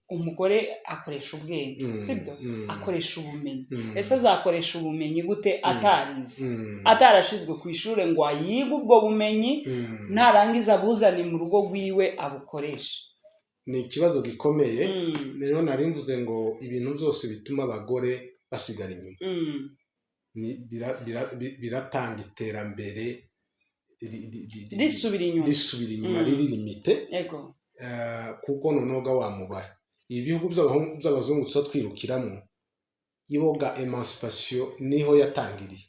Umugore akoresha ubwenge, sibyo? Akoresha ubumenyi. Ese azakoresha ubumenyi gute atarize, atarashizwe ku ishuri ngo ayige ubwo bumenyi, narangiza abuzane mu rugo rwiwe abukoreshe? Ni ikibazo gikomeye. Rero nari mvuze ngo ibintu byose bituma abagore basigara inyuma biratanga iterambere risubira inyuma. Risubira inyuma, riri limité. Kuko noneho ga wa mubare ibi bihugu by'abazungu tuza twirukiramo, iboga émancipation niho yatangiriye.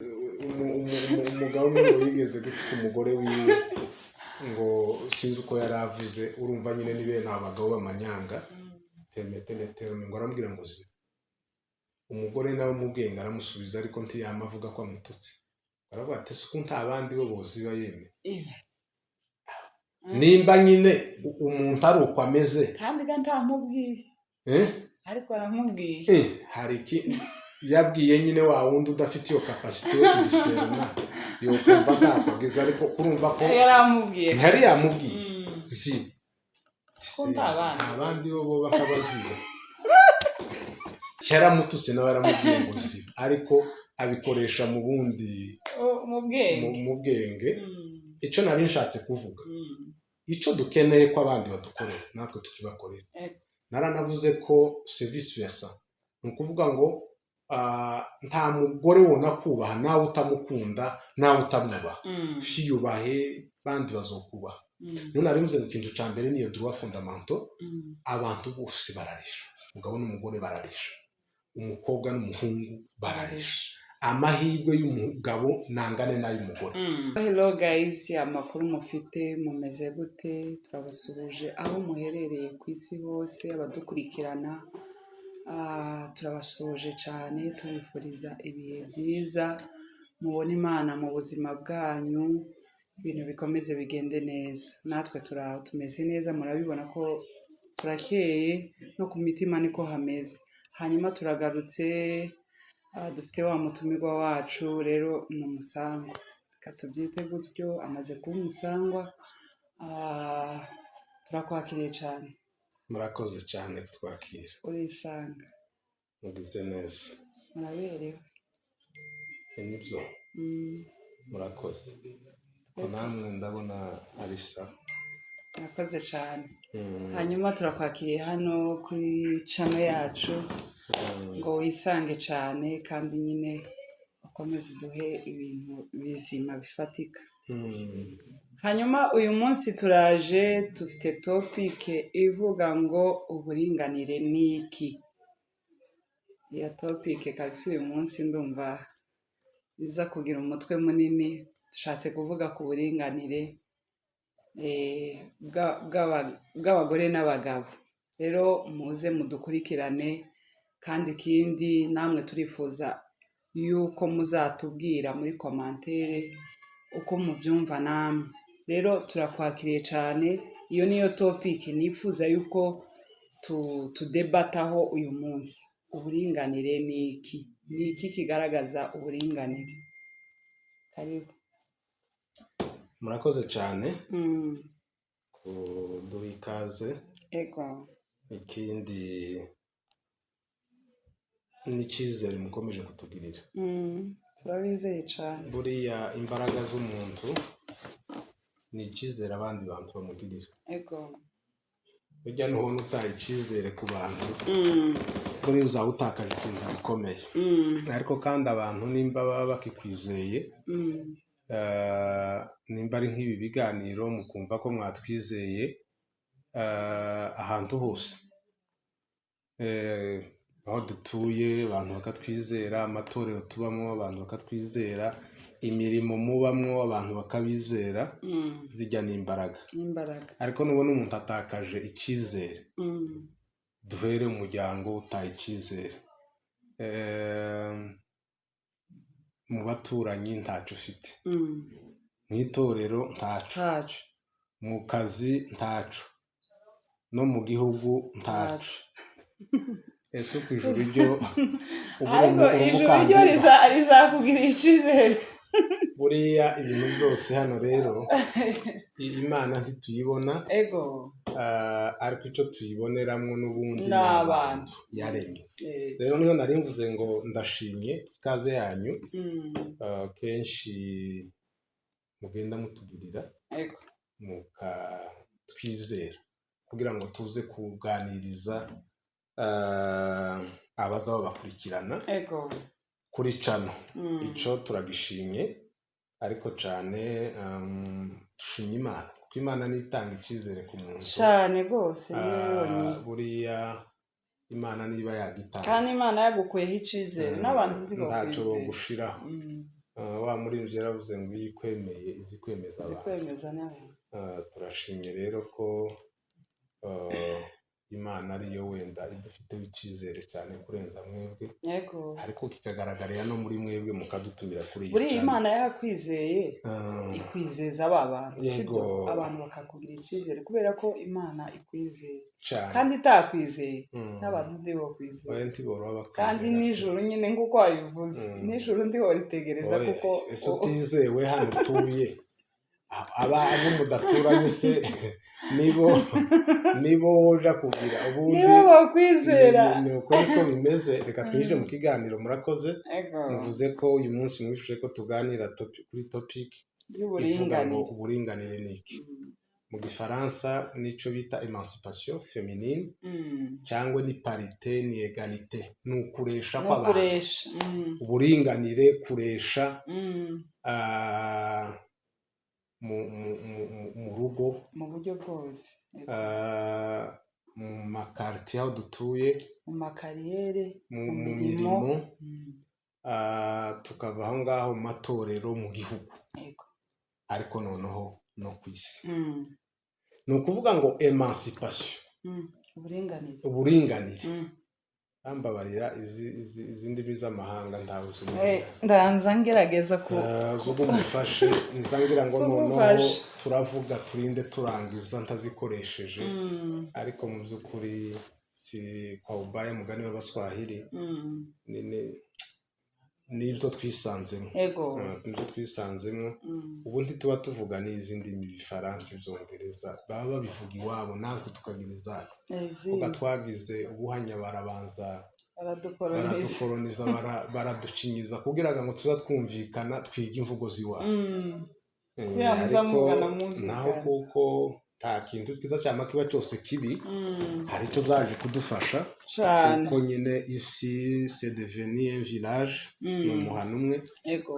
Umugabo umwe ngo yigeze gutuka umugore wiwe, ngo sinzi uko yari avuze, urumva nyine ni bene abagabo b'amanyanga, permettez le terme, ngo aramubwira ngo zi umugore nawe mu bwenge aramusubiza, ariko ntiyama avuga ko amututse, aravuga ati: "Ese uko nta bandi bo boziba yemwe?" Nimba nyine umuntu ari uko ameze. Kandi ga ntamubwiye. Eh? Ariko aramubwiye. Hari iki yabwiye nyine wa wundi udafite iyo capacité yo kubiserana, yokumva ntabwo, ariko kurumva ko yari amubwiye. Ntiyari yamubwiye zi Ko nta bandi. Nta bandi bo boba nk'abaziba. Yaramututse, nawe aramubwiye ngo ziba, ariko abikoresha mu bundi mu bwenge. Mu bwenge. Icyo nari nshatse kuvuga, icyo dukeneye ko abandi badukorera, natwe tukibakorera. Naranavuze ko vice versa, ni ukuvuga ngo nta mugore wona kubaha nawe utamukunda, nawe utamwubaha. Fiyubahe, bandi bazokubaha. Rero nari mvuze ngo ikintu cya mbere niyo droit fondamental. Abantu bose bararisha, umugabo n'umugore bararisha, umukobwa n'umuhungu bararisha, amahirwe y'umugabo nangane n'ay'umugore. Hello guys, amakuru mufite? Mumeze gute? Turabasuhuje aho muherereye ku isi hose, abadukurikirana. Turabasuhuje cyane, tubifuriza ibihe byiza, mubone Imana mu buzima bwanyu, ibintu bikomeze bigende neza. Natwe turi aho, tumeze neza, murabibona ko turakeye, no ku mitima niko hameze. Hanyuma turagarutse, dufite wa mutumirwa wacu. Rero ni umusangwa, reka tubyite gutyo, amaze kuba umusangwa. Turakwakiriye cyane. Murakoze cyane kutwakira. Urisanga. Mugize neza. Muraberewe. Nibyo. Murakoze. Ko namwe ndabona ari sawa. Murakoze cyane. Hanyuma turakwakiriye hano kuri channel yacu ngo wisange cyane, kandi nyine ukomeze uduhe ibintu bizima bifatika. Hanyuma uyu munsi turaje dufite topic ivuga ngo uburinganire ni iki? Iyo topic kabisa uyu munsi ndumva iza kugira umutwe munini. Dushatse kuvuga ku buringanire bw'abagore n'abagabo. Rero muze mudukurikirane, kandi ikindi namwe turifuza yuko muzatubwira muri commentaire uko mubyumva namwe. Rero turakwakiriye cyane. Iyo niyo topic nifuza yuko tudebataho uyu munsi: uburinganire ni iki? Ni iki kigaragaza uburinganire? Karibu. Murakoze cyane kuduha ikaze. Ikindi n'icyizere mukomeje kutugirira. Turabizeye cyane. Buriya imbaraga z'umuntu ni icyizere abandi bantu bamugirira. Burya nubona utaye icyizere ku bantu, buriya uzaba utakaje ikintu gikomeye. Ariko kandi abantu nimba baba bakikwizeye, nimba ari nk'ibi biganiro mukumva ko mwatwizeye, ahantu hose aho dutuye abantu bakatwizera, amatorero tubamo abantu bakatwizera, imirimo mubamwo abantu bakabizera, zijya n'imbaraga. Imbaraga. Ariko nubona umuntu atakaje icyizere, duhere mu muryango utaye icyizere, mu baturanyi ntacyo ufite, mu itorero ntaco, ntaco, mu kazi ntaco, no mu gihugu ntaco. Ntaco. Ese ku ijuru ryo ubu Ariko uri ijuru ryo umukandida? Rizakugirira icyizere. Buriya ibintu byose hano rero, Imana ntituyibona, Ego. Ariko icyo tuyiboneramo n'ubundi Ni ni abantu. abantu yaremye. Rero niyo nari mvuze ngo ndashimye ikaze yanyu, kenshi mugenda mutugirira, mukatwizera kugira ngo tuze kuganiriza abaza babakurikirana kuri channel. Icyo turagishimye, ariko cyane dushimye Imana, kuko Imana niyo itanga icyizere ku muntu. Cyane rwose, niyo yonyine. Buriya Imana niba yagitanze, Kandi Imana yagukuyeho icyizere, n'abantu ntacyo ntibakwizera. bogushiraho. Wa muririmbyi yaravuze ngo iyo ikwemeye izi kwemeza abantu. Zikwemeza n'abantu. Turashimye rero ko Imana ariyo wenda idufiteho icyizere cyane kurenza mwebwe, ariko kikagaragarira no muri mwebwe mukadutumira kuri iyi Buriya channel. Imana yakwizeye, ikwizeza ba bantu, sibyo? Yego. Abantu bakakugira icyizere kubera ko Imana ikwizeye. Cyane. Kandi itakwizeye, n'abantu ntibokwizeye. Oya, ntiboroha bakwizera. Kandi n'ijuru nyine, nk'uko wabivuze, n'ijuru ntiworitegereza, Oya, kuko ese utizewe hano utuye, abo mudaturanye se nibo woja kugira ubundi? Nibo bakwizera. Ni uko niko bimeze. Reka twinjire mu kiganiro, murakoze. Muvuze ko uyu munsi mwifuje ko tuganira kuri topic ivuga ngo Y'uburinganire. uburinganire ni iki? Mu Gifaransa nico bita émancipation féminine, cyangwa ni parité, ni égalité, ni ukuresha No kw'abantu. Kuresha. Uburinganire, kuresha mu rugo, Mu buryo bwose. Mu makaritiye aho dutuye, Mu makariyere, mu mu mu mirimo. mirimo, tukava aho ngaho mu matorero, mu gihugu, ariko noneho no ku isi. Ni ukuvuga ngo émancipation, Uburinganire. uburinganire. Bambabarira, izi ndimi z'amahanga ntawe uzimenya. Ndanza ngerageza ku Zuba umufashe, nza ngira ngo noneho Kugufasha. turavuga turinde turangiza ntazikoresheje, ariko mu by'ukuri si kwa ubaya, mugani w'Abaswahili, nibyo twisanzemo. Nibyo twisanzemo. Ubundi tuba tuvuga n'izi ndimi, Ibifaransa, Ibyongereza, baba babivuga iwabo, natwe tukagira izacu. Kuko twagize ubuhanya, barabanza Baradukoloniza. baradukoloniza, baraducinyiza kugira ngo tuza twumvikana, twige imvugo z'iwabo. Kugira muza Ariko muvugana mwumvikana. naho kuko nta kintu cyiza cyama kiba cyose kibi, hari icyo byaje kudufasha, kuko nyine isi c'est devenu un village, ni umuhana umwe,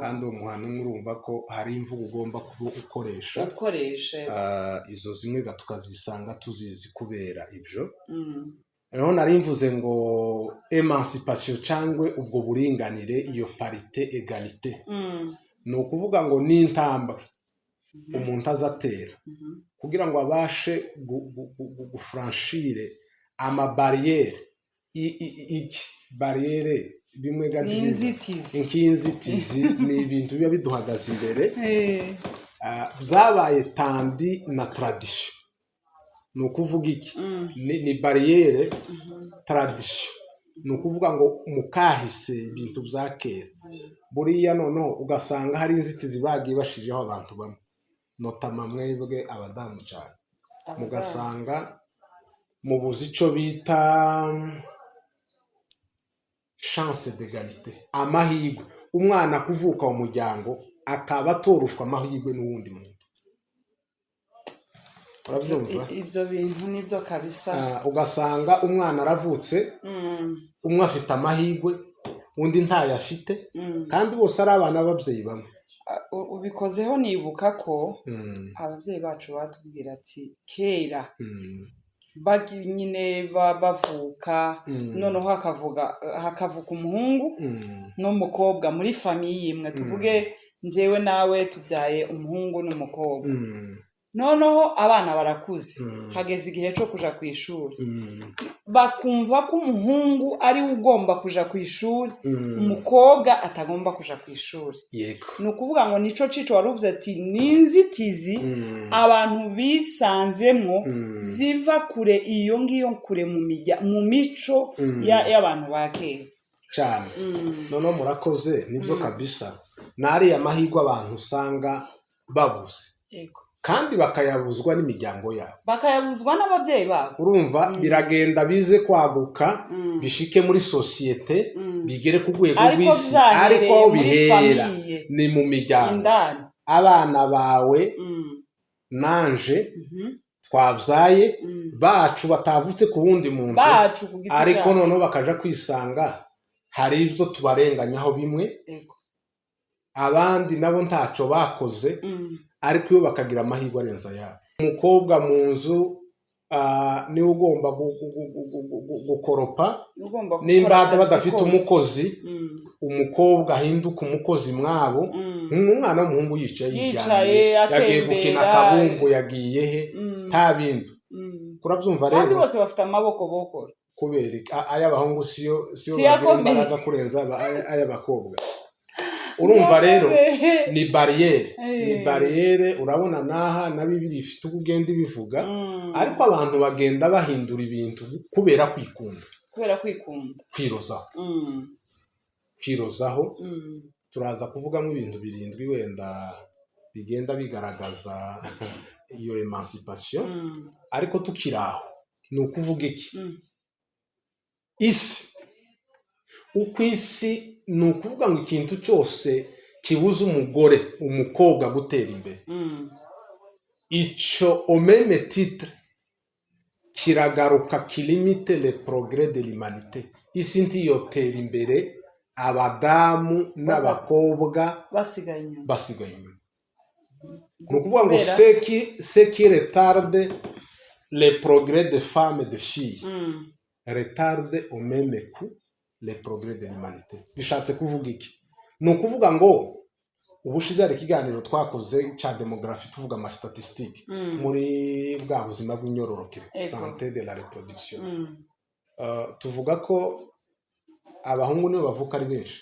kandi uwo muhana umwe urumva ko hari imvugo ugomba kuba ukoresha. Ukoresha. Izo zimwe ga tukazisanga tuzizi kubera ibyo. Rero nari mvuze ngo émancipation cyangwa ubwo buringanire, iyo parité, égalité, ni ukuvuga ngo ni intambwe umuntu azatera kugira ngo abashe gufranchir amabariyeri. Iki bariyeri bimwe ga Ni inzitizi. Nk'inzitizi, ni ibintu biba biduhagaze imbere. Byabaye tandi na tradition. Ni ukuvuga iki? Ni bariyeri tradition, ni ukuvuga ngo mu kahise, ibintu bya kera, buriya noneho ugasanga hari inzitizi bagiye bashiriyeho abantu bamwe, notamment mwebwe abadamu cyane, mugasanga mubuze icyo bita chance d'égalité, amahirwe. Umwana kuvuka mu muryango akaba atorushwa amahirwe n'uwundi muntu, urabyumva? Ibyo bintu nibyo kabisa. Ugasanga umwana aravutse, umwe afite amahirwe, undi ntayo afite, kandi bose ari abana b'ababyeyi bamwe. Ubikozeho nibuka ko ababyeyi bacu batubwira ati kera nyine bavuka, noneho hakavuka umuhungu n'umukobwa muri famille imwe, tuvuge njyewe nawe tubyaye umuhungu n'umukobwa, noneho abana barakuze, hageze igihe cyo kuja ku ishuri, bakumva ko umuhungu ari we ugomba kuja ku ishuri, umukobwa atagomba kuja ku ishuri. Ni ukuvuga ngo nico cico wari uvuze ati ni inzitizi abantu bisanzemwo, ziva kure iyo ngiyo, kure mu mico y'abantu ba kera. Cyane. Noneho murakoze, nibyo kabisa. Ni ariya mahirwe abantu usanga babuze, kandi bakayabuzwa n'imiryango yabo, bakayabuzwa n'ababyeyi babo. Urumva, biragenda bize kwaguka, bishike muri sosiyete, bigere ku rwego ariko rw'isi, byahereye ariko aho muri bihera famille ni mu miryango. Indani. Abana bawe nanje twabyaye, bacu batavutse ku wundi muntu, bacu ku giti ariko cyabo. Noneho bakaja kwisanga hari ibyo tubarenganyaho bimwe, abandi nabo ntacyo bakoze, ariko iyo bakagira amahirwe arenze ayabo. Umukobwa mu nzu, niwe ugomba gukoropa, ugomba gukora nimba akazi badafite kose. umukozi, umukobwa ahinduka umukozi mwabo. Nk'umwana w'umuhungu yicaye, yicaye, yiryamiye, yagiye gukina atembera. Akabumbu, yagiye he, nta bindi. Kurabyumva Kandi rero. bose bafite amaboko bokora. Kubera iki? Ay'abahungu siyo Siyo bagira akomeye. imbaraga kurenza ay'abakobwa. Urumva rero, ni barrière, ni barrière. Urabona n'aha na Bibiri ifite uko ugenda ibivuga, ariko abantu bagenda bahindura ibintu kubera kwikunda. Kubera kwikunda. Kwirozaho. Kwirozaho. Turaza kuvugamo ibintu birindwi wenda bigenda bigaragaza iyo émancipation. Ariko tukiri aho, ni ukuvuga iki? Isi, uko isi, ni ukuvuga ngo ikintu cyose kibuza umugore, umukobwa gutera imbere, icyo au même titre kiragaruka kilimite le progrès de l'humanité. Isi ntiyotera imbere abadamu n'abakobwa basigaye inyuma. Basigaye inyuma. Ni ukuvuga ngo Kubera? ce qui retarde le progrès de femmes et de filles retarde au même coup le progrès de l'humanité. Bishatse kuvuga iki? Ni ukuvuga ngo ubushize hari ikiganiro twakoze cya démographie, tuvuga ama statistiques muri bwa buzima bw'imyororokere, santé de la reproduction. Tuvuga ko abahungu nibo bavuka ari benshi,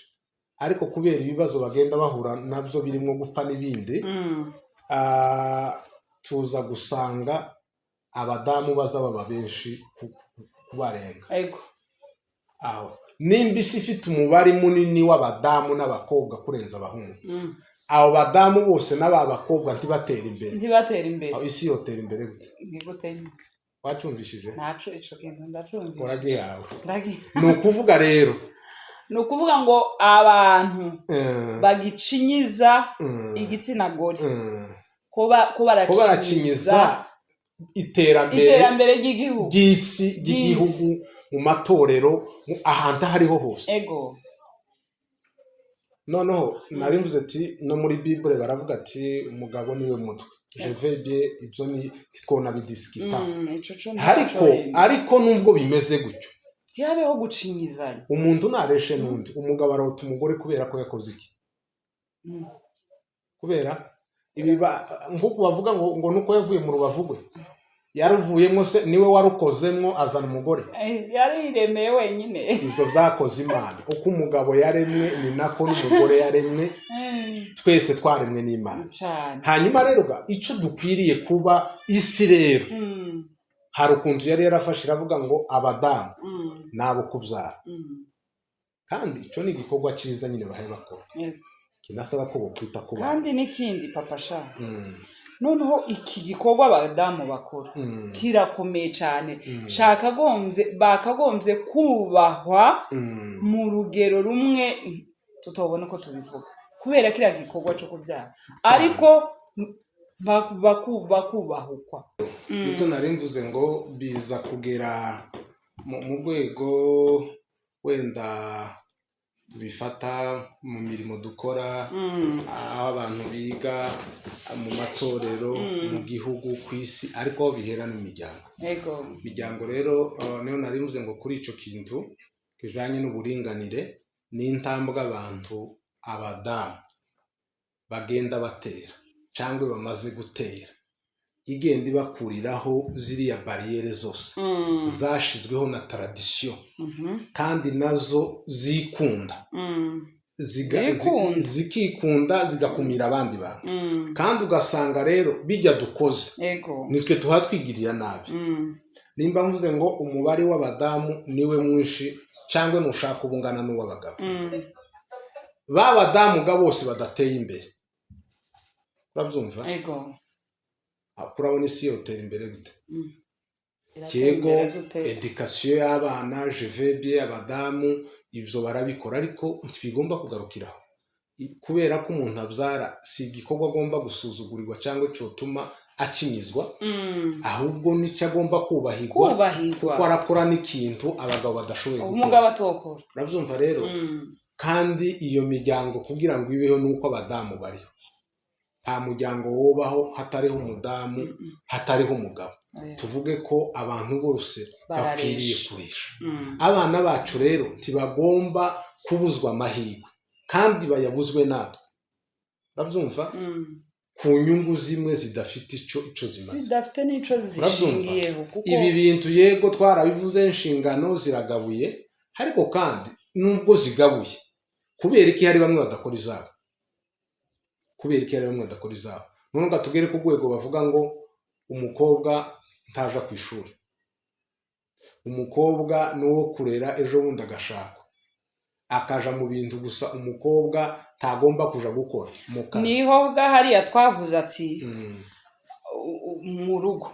ariko kubera ibibazo bagenda bahura nabyo birimo gupfa n'ibindi, tuza gusanga abadamu baza baba benshi kubarenga. Aho nimba isi ifite umubare munini w'abadamu n'abakobwa kurenza abahungu, abo badamu bose n'aba bakobwa ntibatera imbere, ntibatera imbere, aho isi yotera imbere gute? Ni gute nyine? Wacyumvishije? Ntaco, ico kintu ndacumvise. Uragihawe. Ni ukuvuga rero, Ni ukuvuga ngo abantu bagicinyiza igitsina gore, ko ko barakinyiza baracinyiza iterambere iterambere ry'igihugu, ry'isi, ry'igihugu, mu matorero, ahantu aho ariho hose. Noneho nari mvuze ati no muri Bible baravuga ati umugabo niwe mutwe. Je vais bien, ibyo ni twonabidiscuta. Ico co ntaco. Ariko Wenda. ariko nubwo bimeze gutyo, ntihabeho gucinyizanya. Umuntu nareshe n'undi, umugabo arota umugore kubera ko yakoze iki? Kubera ibi nk'uko bavuga ngo nuko yavuye mu rubavu rwe, yaruvuyemo se niwe warukozemwo azana umugore? Yariremeye wenyine. Ibyo byakoze Imana. Uko umugabo yaremwe ni nako n'umugore yaremwe. Twese twaremwe n'Imana. Cyane. Hanyuma rero ga, icyo dukwiriye kuba isi rero, hari ukuntu yari yarafashe iravuga ngo abadamu ni abo kubyara, kandi icyo ni igikorwa cyiza nyine bahe bakora, kinasaba ko bokwita ku bana. Kandi n'ikindi, papa sha, noneho iki gikorwa abadamu bakora kirakomeye cyane. Bakagombye kubahwa mu rugero rumwe tutabona uko tubivuga, kubera kiriya gikorwa cyo kubyara, ariko bakubahukwa. Ibyo nari mvuze ngo biza kugera mu rwego wenda tubifata mu mirimo dukora, aho abantu biga, mu matorero, mu gihugu, ku isi, ariko aho bihera n'imiryango. Imiryango rero, niyo nari mvuze ngo kuri ico kintu kijanye n'uburinganire n'intambwe abantu, abadamu bagenda batera cyangwa bamaze gutera, igenda ibakuriraho ziriya barrières zose zashizweho na tradition, kandi nazo zikunda, Zikunda. zikikunda, zigakumira abandi bantu. Kandi ugasanga rero bijya dukoze, nitwe tuhatwigirira nabi. Nimba mvuze ngo umubare w'abadamu niwe mwinshi Cyangwa nushaka uba ungana n'uw'abagabo. Ba badamu ga bose badateye imbere, urabyumva? Ego. Urabona isi yotera imbere gute? Iratera Yego. imbere gute? Éducation y'abana jevebye, abadamu ibyo barabikora, ariko ntibigomba kugarukiraho. Kubera ko umuntu abyara si igikorwa agomba gusuzugurirwa cyangwa cyotuma akinyizwa, ahubwo nicyo agomba kubahirwa, kubahirwa, kuko arakora n'ikintu abagabo badashoboye gukora. Umugabo atokora. Urabyumva rero? Kandi iyo miryango kugira ngo ibeho ni uko abadamu bariho. Nta muryango wubaho hatariho umudamu, hatariho umugabo. Oya. Tuvuge ko abantu bose Bararesha. bakwiriye kurisha. Abana bacu rero ntibagomba kubuzwa amahirwe, kandi bayabuzwe natwe, urabyumva, ku nyungu zimwe zidafite icyo zimaze, zidafite n'ico zishingiyeho, kuko Ibi bintu, yego, twarabivuze, inshingano ziragabuye, ariko kandi nubwo zigabuye, kubera iki hari bamwe badakora izabo? Kubera iki hari bamwe badakora izabo? None ngo tugere ku rwego bavuga ngo umukobwa ntaja ku ishuri, umukobwa ni uwo kurera, ejo bundi agashakwa akaja mu bintu gusa, umukobwa ntagomba kuja gukora mu kazi. Niho ga hariya twavuze ati mu rugo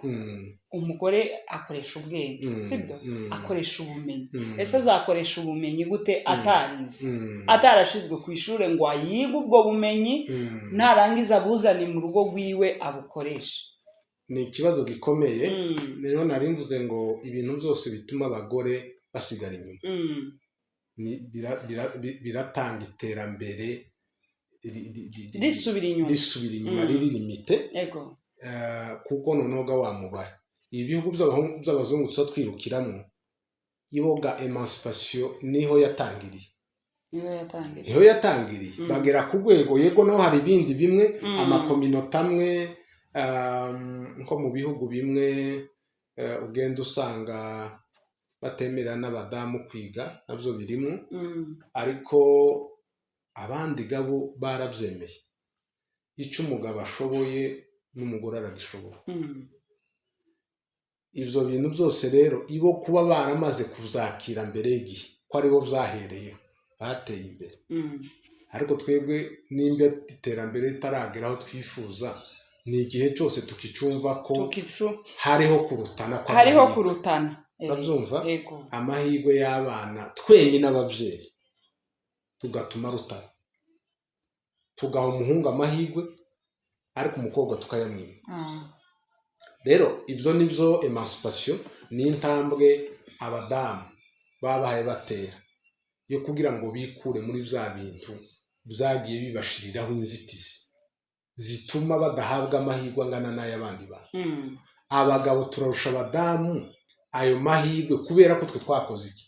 umugore akoresha ubwenge, sibyo? Akoresha ubumenyi. Ese azakoresha ubumenyi gute atarize, atarashizwe ku ishuri ngo ayige ubwo bumenyi, narangiza abuzane mu rugo rwiwe abukoreshe? Ni ikibazo gikomeye. Rero nari mvuze ngo ibintu byose bituma abagore basigara inyuma biratanga iterambere risubira inyuma. Risubira inyuma, riri limité. Kuko noneho ga wa mubare ibi bihugu by'abazungu tuza twirukiramo, iboga émancipation niho yatangiriye. Niho yatangiriye. Niho yatangiriye. Bagera ku rwego, yego, naho hari ibindi bimwe, ama communauté amwe, nko mu bihugu bimwe, ugenda usanga batemerera n'abadamu kwiga, nabyo birimo, ariko abandi gabo barabyemeye. Icyo umugabo ashoboye n'umugore aragishoboye. Ibyo bintu byose rero, ibo kuba baramaze kuzakira mbere y'igihe, ko aribo byahereyeho, bateye imbere. Ariko twebwe nimba iterambere ritaragera aho twifuza, ni igihe cyose tukicumva ko tukicu hariho kurutana hariho kw'amahirwe. Kurutana. Urabyumva? Yego. Amahirwe y'abana, twenyine ababyeyi tugatuma rutana, tugaha umuhungu amahirwe ariko umukobwa tukayamwima. Rero ibyo ni byo émancipation, ni intambwe abadamu babahaye batera yo kugira ngo bikure muri bya bintu byagiye bibashiriraho inzitizi zituma badahabwa amahirwe angana n'ay'abandi bantu. Abagabo turarusha abadamu ayo mahirwe kubera ko twe twakoze iki?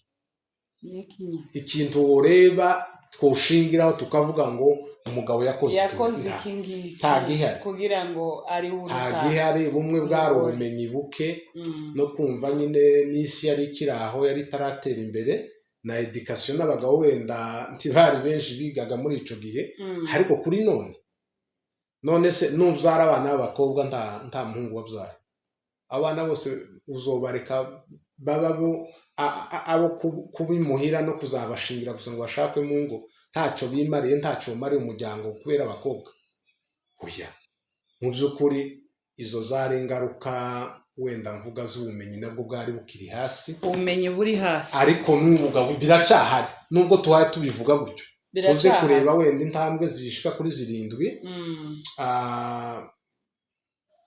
Ni iki nyine? Ikintu woreba twoshingiraho tukavuga ngo umugabo yakoze iki? Yakoze iki ngiki Nta gihari. kugira ngo ari we Nta uruta gihari. Bumwe bwari umugore. ubumenyi buke no kumva nyine n'isi yari ikiri aho, yari itaratera imbere, na éducation n'abagabo wenda ntibari benshi bigaga muri ico gihe. Ariko kuri none se nubyara abana b'abakobwa, nta muhungu wabyaye, abana bose uzobareka baba bo abo kubimuhira no kuzabashingira gusa ngo bashakwe mu ngo, ntacyo bimariye, ntacyo bamariye umuryango kubera abakobwa? Oya, mu by'ukuri izo zari ingaruka wenda mvuga z'ubumenyi, nabwo bwari bukiri hasi. Ubumenyi buri hasi. Ariko n'ubu biracyahari, nubwo tuhaye tubivuga gutyo, tuze Biracyahari. kureba wenda intambwe zishika kuri 7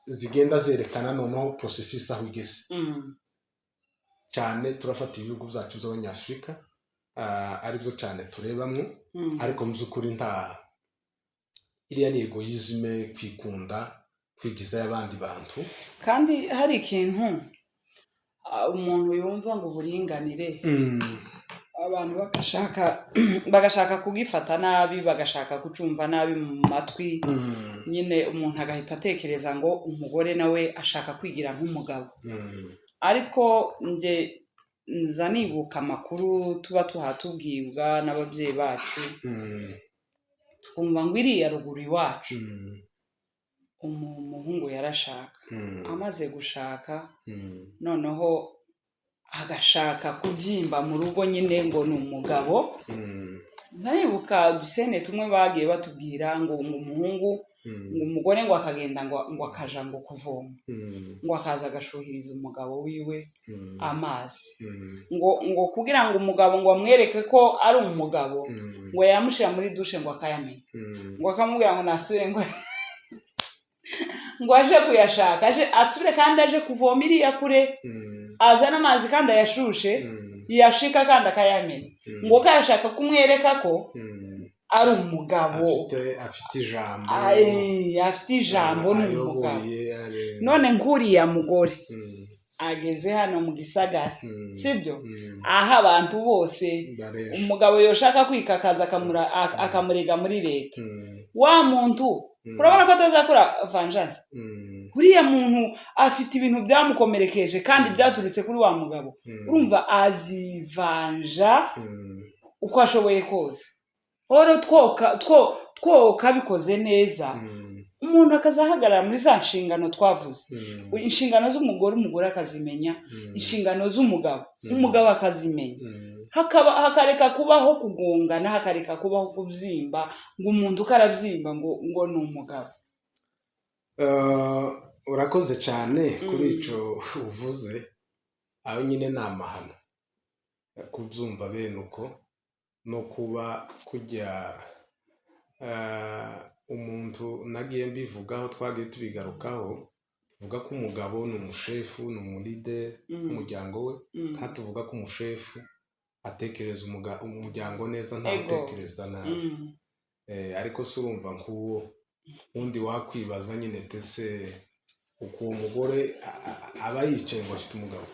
zigenda zerekana noneho processus aho igeze. Cyane turafata ibihugu byacu by'Abanyafurika, aribyo cyane turebamo. Ariko mu by'ukuri nta iriya ni égoïsme, kwikunda, kwigizayo abandi bantu. Kandi hari ikintu umuntu yumva ngo uburinganire, abantu bagashaka kugifata nabi, bagashaka kucumva nabi mu matwi. Nyine umuntu agahita atekereza ngo umugore nawe ashaka kwigira nk'umugabo. Ariko nge nza nibuka amakuru tuba tuhatubwibwa n'ababyeyi bacu, twumva ngo iriya ruguru iwacu umuhungu yarashaka, amaze gushaka noneho Agashaka kubyimba mu rugo nyine ngo ni umugabo. Ndaribuka udusene tumwe bagiye batubwira ngo umuhungu, ngo umugore ngo akagenda ngo akaja ngo kuvoma, ngo akaza agashuhiriza umugabo wiwe amazi, ngo kugira ngo umugabo ngo amwereke ko ari umugabo, ngo yamushyira muri douche ngo akayamena, ngo akamubwira ngo nasubire ngo aje kuyashaka, aje asubire kandi aje kuvoma iriya kure, azane amazi kandi ayashushe, yashika kandi akayamena, ngo kayashaka kumwereka ko ari umugabo. Afite ijambo. Ay, afite ijambo, ni umugabo. Ayoboye None nk'uriya mugore ageze hano mu gisagara, sibyo? Aho abantu bose baresha. Umugabo yoshaka kwikakaza akamurega muri leta, wa muntu urabona ko atazakora vengeance. Uriya muntu afite ibintu byamukomerekeje kandi byaturutse kuri wa mugabo. Urumva azivanja uko ashoboye kose. Oro twoka twokabikoze neza, umuntu akazahagarara muri za nshingano twavuze, inshingano z'umugore umugore akazimenya, inshingano z'umugabo umugabo akazimenya, hakaba hakareka kubaho kugongana, hakareka kubaho kubyimba ngo umuntu uko arabyimba ngo ni umugabo. Urakoze cyane kuri icyo uvuze. Aho nyine ni amahano kubyumva bene uko, no kuba kujya umuntu nagiye mbivugaho, twagiye tubigarukaho, tuvuga ko umugabo ni umushefu, ni umulideri w'umuryango we, kandi tuvuga ko umushefu atekereza umuryango neza, ntawutekereza nabi. Ariko se urumva nk'uwo wundi wakwibaza nyine tese uko uwo mugore aba yicaye ngo afite umugabo?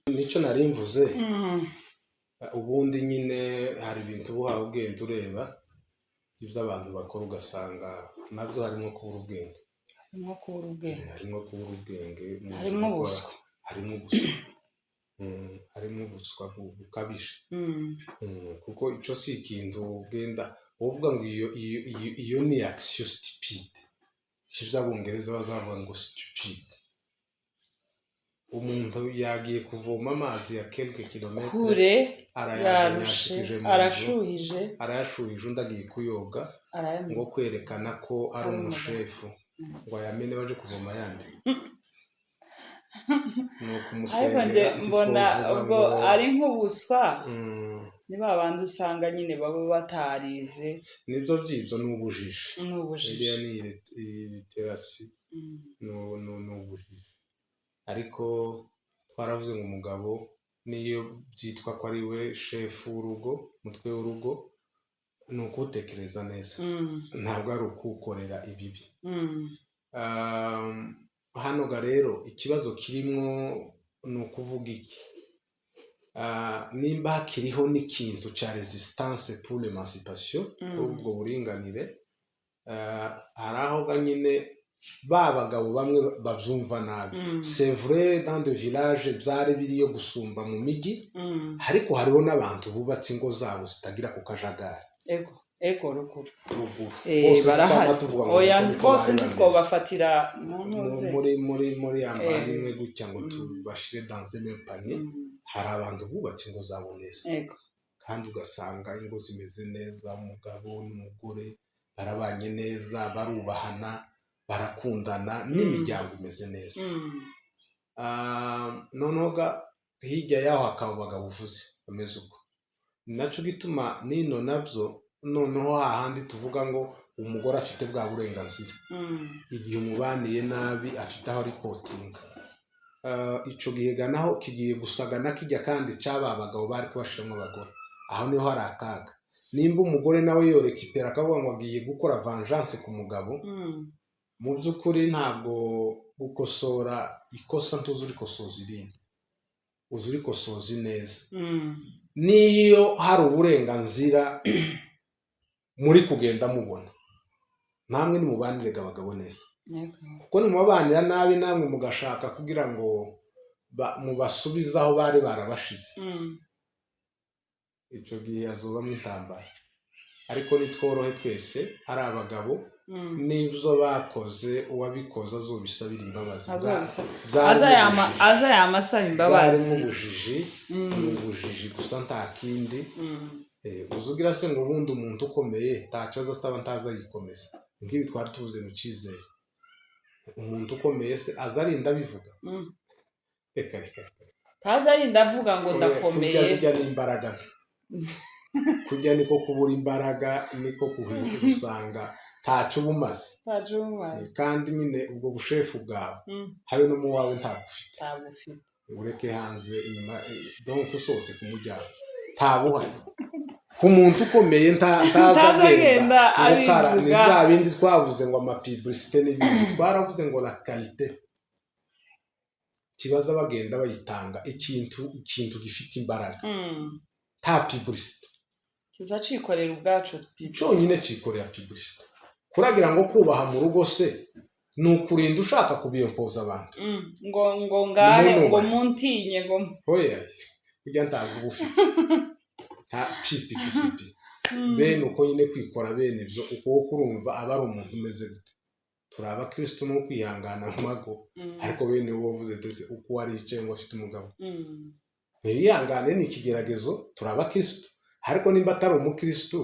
Nicyo nari mvuze. Ubundi nyine hari ibintu uba uhawe ubwenge, ureba ibyo abantu bakora ugasanga nabyo harimo kubura ubwenge. Harimo kubura ubwenge. Harimo kubura ubwenge mu Harimo gukora. ubuswa. Harimo ubuswa. Harimo ubuswa bukabije. Kuko icyo si ikintu ugenda uvuga ngo iyo ni action stupide, icyo Abongereza bazavuga ngo stupide. Umuntu yagiye kuvoma amazi ya quelques kilomètres Kure. arayazanye, Yarushe. yashikije mu nzu, Arashuhije. arayashuhije, undi agiye kuyoga, Arayamena. ngo kwerekana ko ari Ari umugabo. umushefu, ngo ayamene baje kuvoma ayandi. Ni Ariko ukumusengera. njye mbona Ntitwovuga ubwo ngo ari nk'ubuswa. Ni ba bandi usanga nyine baba batarize. Nibyo byibyo, ni ubujiji. Ni ubujiji. Iriya ni illiteracy. Ni ubujiji. Ariko twaravuze ngo umugabo niyo byitwa ko ari we shefu w'urugo, umutwe w'urugo, ni ukuwutekereza neza, ntabwo ari ukuwukorera ibibi. Hano ga rero ikibazo kirimo ni ukuvuga iki? Nimba hakiriho n'ikintu cya résistance pour l'émancipation, kuri ubwo buringanire, hari aho ga nyine ba bagabo bamwe babyumva nabi. C'est vrai, dans de village byari biriyo gusumba mu mijyi, ariko hariho n'abantu bubatse ingo zabo zitagira ku kajagari. Ego, ruguru. Ruguru. Eh, Bose barahari. twama tuvuga ngo Oya, niko bose bari bameze. Ntitwobafatira mu ntuze Muri yambara imwe gutya ngo tubashire dans un même panier. Hari abantu bubatse ingo zabo neza, kandi ugasanga ingo zimeze neza, umugabo n'umugore barabanye neza, barubahana, barakundana, n'imiryango imeze neza. Noneho ga hirya yaho hakaba abagabo uvuze bameze uko. Ni nacyo gituma nino nabyo noneho hahandi tuvuga ngo umugore afite bwa burenganzira, igihe umubaniye nabi afite aho aripotinga. Ico gihe ga naho kigiye gusagana kijya kandi cyaba abagabo bari kubashiramo abagore, aho niho hari akaga. Nimba umugore nawe yoreka ipera akavuga ngo agiye gukora vengeance ku mugabo, mu by'ukuri ntabwo gukosora ikosa ntuzi urikosoza irindi, uzi urikosoza ineza. Niyo hari uburenganzira muri kugenda mubona, namwe nimubanire abagabo neza, kuko nimubabanira nabi namwe mugashaka kugira ngo mubasubize aho bari barabashize, icyo gihe hazobamo intambara. Ariko nitworohe twese, ari abagabo N'ibyo bakoze, uwabikoze azobisabira imbabazi. Azobisaba. Aza yamasaba imbabazi. Byarimo ubujiji, ni ubujiji gusa, nta kindi. Uzugira se ngo ubundi umuntu ukomeye ntacyo aza asaba, ntaza yikomeza. Nk'ibi twari tuvuze mu cyizere, umuntu ukomeye se aza arinda abivuga? Reka, reka, reka. Ntaza arinda avuga ngo ndakomeye. Kurya zijya n'imbaraga nke, kurya niko kubura imbaraga, niko gusanga ntacyo uba umaze. Ntacyo uba umaze. Kandi nyine ubwo bushefu bwawe, habe no mu wawe ntabwo ufite. Ntabwo ufite. Ureke hanze inyuma, donc usohotse ku muryango ntabuhari. Ku muntu ukomeye ntaza ntaza agenda agenda gukara ni abivuga. Bya bindi twavuze ngo ama publicité n'ibindi, twaravuze ngo la qualité kibaza bagenda bayitanga, ikintu gifite imbaraga, nta publicité. Kiza cikorera ubwacu. Cyonyine cyikorera publicité. Kuragira ngo kubaha mu rugo se ni ukurinda ushaka kubiyempoza abantu? Ngo ngahe Nimunubahe. ngo muntinye ngo Oya, kurya ntabwo uba ufite nta pipi pipi pi. Bene uko nyine kwikora bene ibyo, uko kurumva aba ari umuntu umeze gute? Turi abakirisitu no kwihangana mu mago, ariko bene uwo wavuze ndetse uko waricaye ngo afite umugabo, ntiyihangane, ni ikigeragezo. Turi abakirisitu, ariko nimba atari umukirisitu,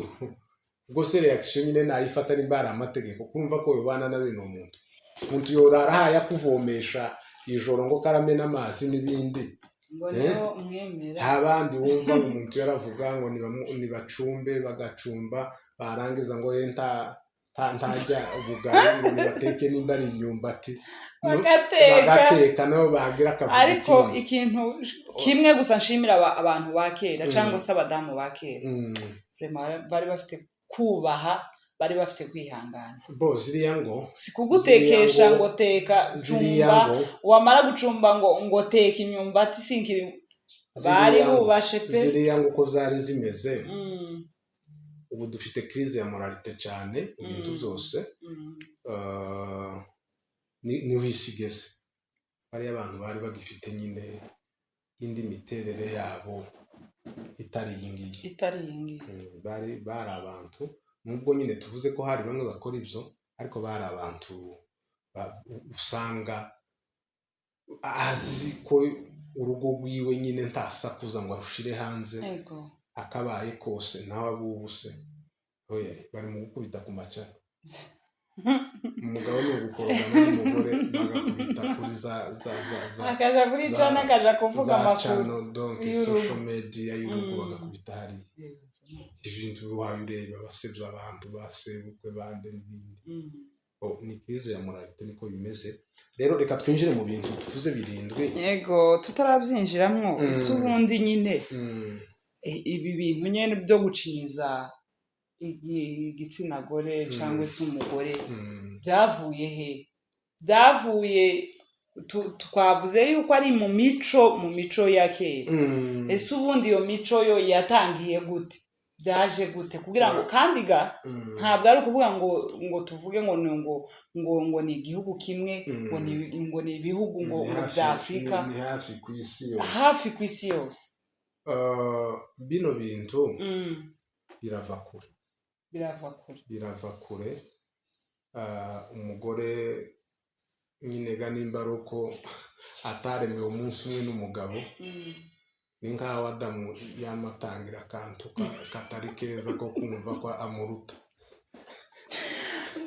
ubwo se réaction nyine nayifata? Nimba hari amategeko, kumva ko ubana na bene umuntu yorara ahaye akuvomesha ijoro ngo karamena amazi n'ibindi. Ngo niho mwemera. Nta bandi wumva ngo umuntu yaravuga ngo nibacumbe, bagacumba, barangiza ngo ye ntajya ubugari, ngo nibateke nimba ari imyumbati. Bagateka. Bagateka, nabo bagira akavuga Ariko ikindi. ikintu kimwe gusa nshimira abantu ba kera cyangwa se abadamu ba kera, vraiment bari bafite kubaha, bari bafite kwihangana. Bo ziriya ngo Si kugutekesha ziriya ngo teka, ziriya cumba, ngo wamara gucumba ngo teka imyumbati sinkiri bari ziriya ngo bubashe pe. Ziriya ngo uko zari zimeze, ubu dufite crise ya moralité cyane mu bintu byose. Niho isi igeze. Bariya abantu bari bagifite nyine indi miterere yabo itari iyi ngiyi. Itari iyi ngiyi. Bari abantu, nubwo nyine tuvuze ko hari bamwe bakora ibyo, ariko bari abantu usanga azi ko urugo rwiwe nyine ntasakuza ngo arushire hanze. Akabaye kose nawe abubu se, oya, bari mu gukubita ku macana. Umugabo ni ugukorogana n'umugore, bagakubita kuri za Akaja kuri cana, akaja kuvuga za amakuru channel, donc y'urugo. social media y'urugo, bagakubita hariya ibintu wawe ureba basebya abantu, basebukwe bande n'ibindi. Oh, ni crise ya moralité, niko bimeze. Rero reka twinjire mu bintu tuvuze birindwi. Yego, tutarabyinjiramwo, ese ubundi nyine ibi bintu nyine byo gucinyiza igitsina gore cyangwa se umugore byavuye he? Byavuye, twavuze yuko ari mu mico ya kera. Ese ubundi iyo mico yo yatangiye gute? Byaje gute? Kugira ngo kandi ga ntabwo ari ukuvuga ngo tuvuge ngo ni ngo ni igihugu kimwe, ngo ni ibihugu ngo Ni ngo hafi- bya Afurika. Ni hafi ku isi yose. Hafi ku isi yose. Bino bintu birava kure. Birava kure. Birava kure. Umugore nyine ga nimba ari uko ataremewe umunsi umwe n'umugabo, ni nk'aho Adamu yamatangira akantu katari keza ko kumva ko amuruta.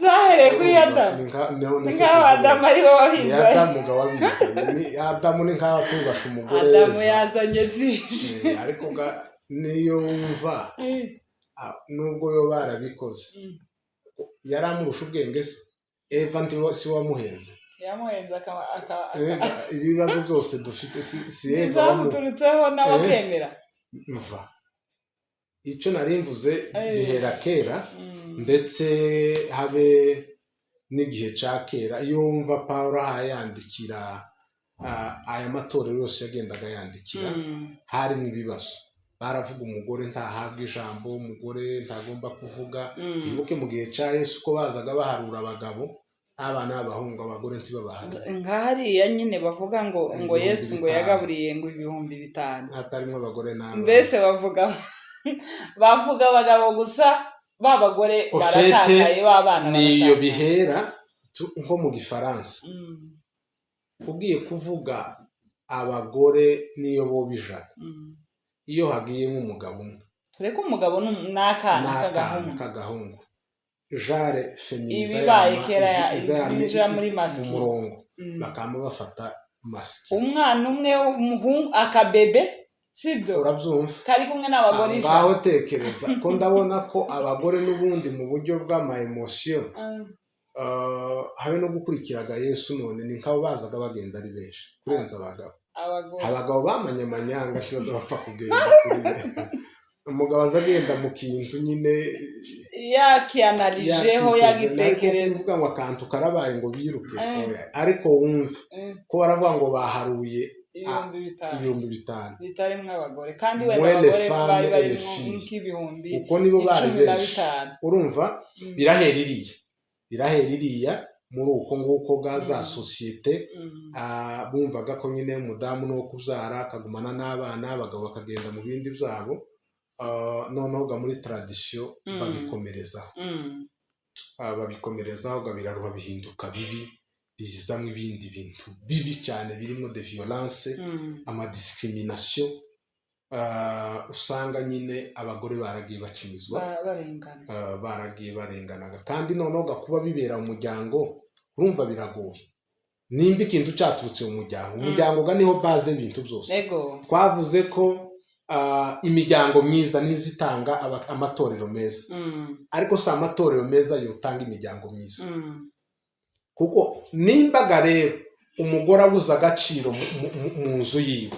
Byahereye kuri Adamu. Ni none Ni se nk'aho tuvuge- Adamu ari we Ni wabizanye. Adamu ga wabizanye. Ni Adamu, ni nk'aho atubasha umugore Adamu Eva. yazanye byinshi. Ariko ga niyo wumva nubwo yo barabikoze, yari amurusha ubwenge se? Eva si wamuhenze? Yamuhenze Eva, ibibazo byose dufite si Eva wamu byamuturutseho nawe akemera. Mva icyo nari mvuze, bihera kera, ndetse habe n'igihe cya kera. Iyo wumva Paul yandikira aya matorero yose yagendaga yandikira, harimo ibibazo. Baravuga umugore ntahabwa ijambo, umugore ntagomba kuvuga. Wibuke mu gihe cya Yesu ko bazaga baharura abagabo n'abana b'abahungu, abagore ntibabaharure. Nka hariya nyine bavuga ngo Ibihumbi Yesu ngo 5,000. yagaburiye ngo 5000. Hatarimo abagore n'abana. Mbese bavuga abagabo gusa. Ba bagore Au fait, baratakaye, b'abana niyo baratakaye. Bihera nko mu Gifaransa, ugiye kuvuga abagore niyo bo 100, iyo hagiyemo umugabo umwe, Tureke umugabo n'akana n'akana k'agahungu, k'agahungu, genre féminin Ibibaye kera zinjira muri mu masculin. murongo, bakaba bafata masculin. Umwana umwe w'umuhungu, akabebe, sibyo? Urabyumva? Kari kumwe n'abagore Aho 100. ngaho tekereza ko ndabona ko abagore n'ubundi mu buryo bw'ama émotions, habe no gukurikiraga Yesu, none ni nk'abo bazaga bagenda ari benshi kurenza abagabo. Abagore. Abagabo bamanye amanyanga, kibazo bapfa kugenda kuri umugabo aza agenda mu kintu nyine Yakiyanarijeho. Yakikoze, ariko Yagitekereza. kuvuga ngo akantu karabaye ngo biruke, oya. Ariko wumve ko baravuga ngo baharuye 5000, 5000 bitarimo abagore, kandi wenda Mwene abagore femme bari et barimo filles. nk'ibihumbi Uko nibo bari cumi na benshi. bitanu. Urumva, birahera iriya muri uko nguko bwa za sosiyete. Bumvaga ko nyine umudamu ni uwo kubyara akagumana n'abana, abagabo bakagenda mu bindi byabo. Noneho ga muri tradition babikomerezaho. Babikomerezaho ga biraruha, bihinduka bibi, bizamo ibindi bintu bibi cyane birimo de violence, ama discrimination. Usanga nyine abagore baragiye bakinizwa, Barengana. Baragiye barenganaga, kandi noneho gakuba bibera mu muryango, urumva biragoye. Nimba ikintu cyaturutse mu muryango, umuryango ga niho base y'ibintu byose. Twavuze ko imiryango myiza nizo itanga amatorero meza, ariko si amatorero meza yotanga imiryango myiza, kuko nimbaga rero umugore abuze agaciro mu nzu yiwe,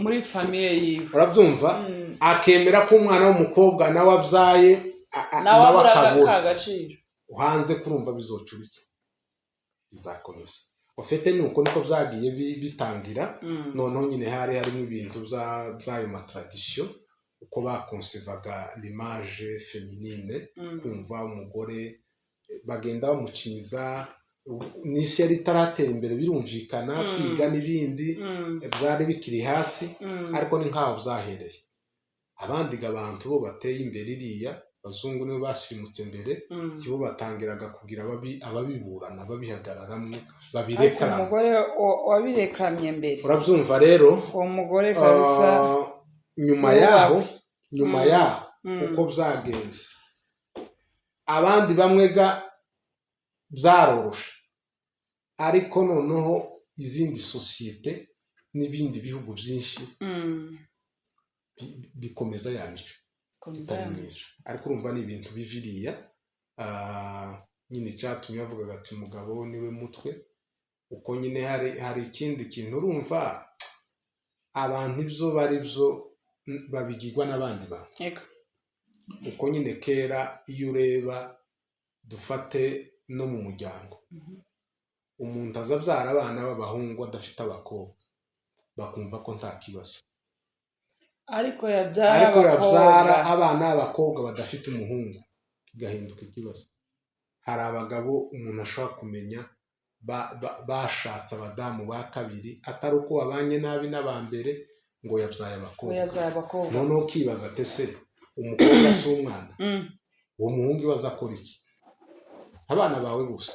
Muri famille yiwe, urabyumva, akemera ko umwana w'umukobwa nawe abyaye nawe nawe abura akabura ka gaciro, hanze, kurumva bizocura iki? Bizakomeza ufite ni uko niko byagiye bitangira. Noneho nyine hari harimo ibintu by'ayo ma tradition, uko bakonsevaga l'image féminine, kumva umugore bagenda bamukinyiza. N'isi yari itaratera imbere, birumvikana, kwiga n'ibindi byari bikiri hasi, ariko ni nk'aho byahereye. Abandi abantu bo bateye imbere iriya, abazungu nibo basirimutse mbere, bo batangiraga kugira ababiburana, babihagararamwo, Ariko babirekaramo. umugore wabirekamye mbere, Urabyumva rero, uwo mugore kabisa nyuma yubahwe. yaho, nyuma yaho, uko byagenze, abandi bamwe ga byaroroshe, ariko noneho izindi sosiyete n'ibindi bihugu byinshi bikomeza ya mico Komeza itari ya mico. myiza. Ariko urumva ni ibintu biviriya, nyine icyatumye bavugaga ati umugabo niwe mutwe, uko nyine hari ikindi kintu. Urumva abantu ibyo bari byo babigirwa n'abandi bantu. Uko nyine kera iyo ureba, dufate no mu muryango, umuntu aza abyara abana b'abahungu adafite abakobwa, bakumva ko nta kibazo. Ariko yabyara Ariko yabyara abakobwa, abana b'abakobwa badafite umuhungu, kigahinduka ikibazo. Hari abagabo umuntu ashobora kumenya bashatse abadamu ba kabiri, atari uko babanye nabi n'aba mbere, ngo yabyaye ngo abakobwa. Yabyaye abakobwa. Noneho ukibaza ati ese umukobwa si umwana? Uwo muhungu iwe akora iki? Abana bawe gusa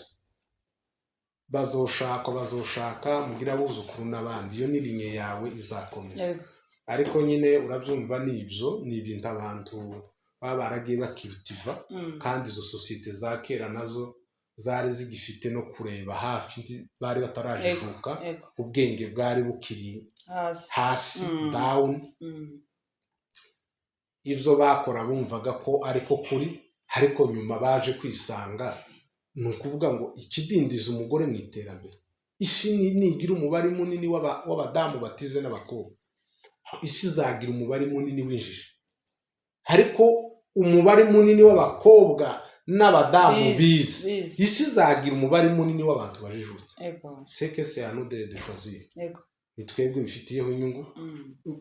bazoshakwa, bazoshaka mugire abuzukuru n'abandi, iyo ni lignée yawe izakomeza. Ariko nyine urabyumva, ni ibyo, ni ibintu abantu baba baragiye bakiritiva, kandi izo sosiyete za kera nazo zari zigifite no kureba hafi, bari batarajijuka, ubwenge bwari bukiri hasi, hasi, down. Ibyo bakora bumvaga ko ariko kuri, ariko nyuma baje kwisanga ni ukuvuga ngo ikidindiza umugore mu iterambere, isi nigira umubare munini w'abadamu batize n'abakobwa, isi izagira umubare munini w'injiji, ariko umubare munini w'abakobwa n'abadamu bize, bize, isi izagira umubare munini w'abantu bajijutse. C'est que c'est à nous de choisir. Ni twebwe bifitiyeho inyungu,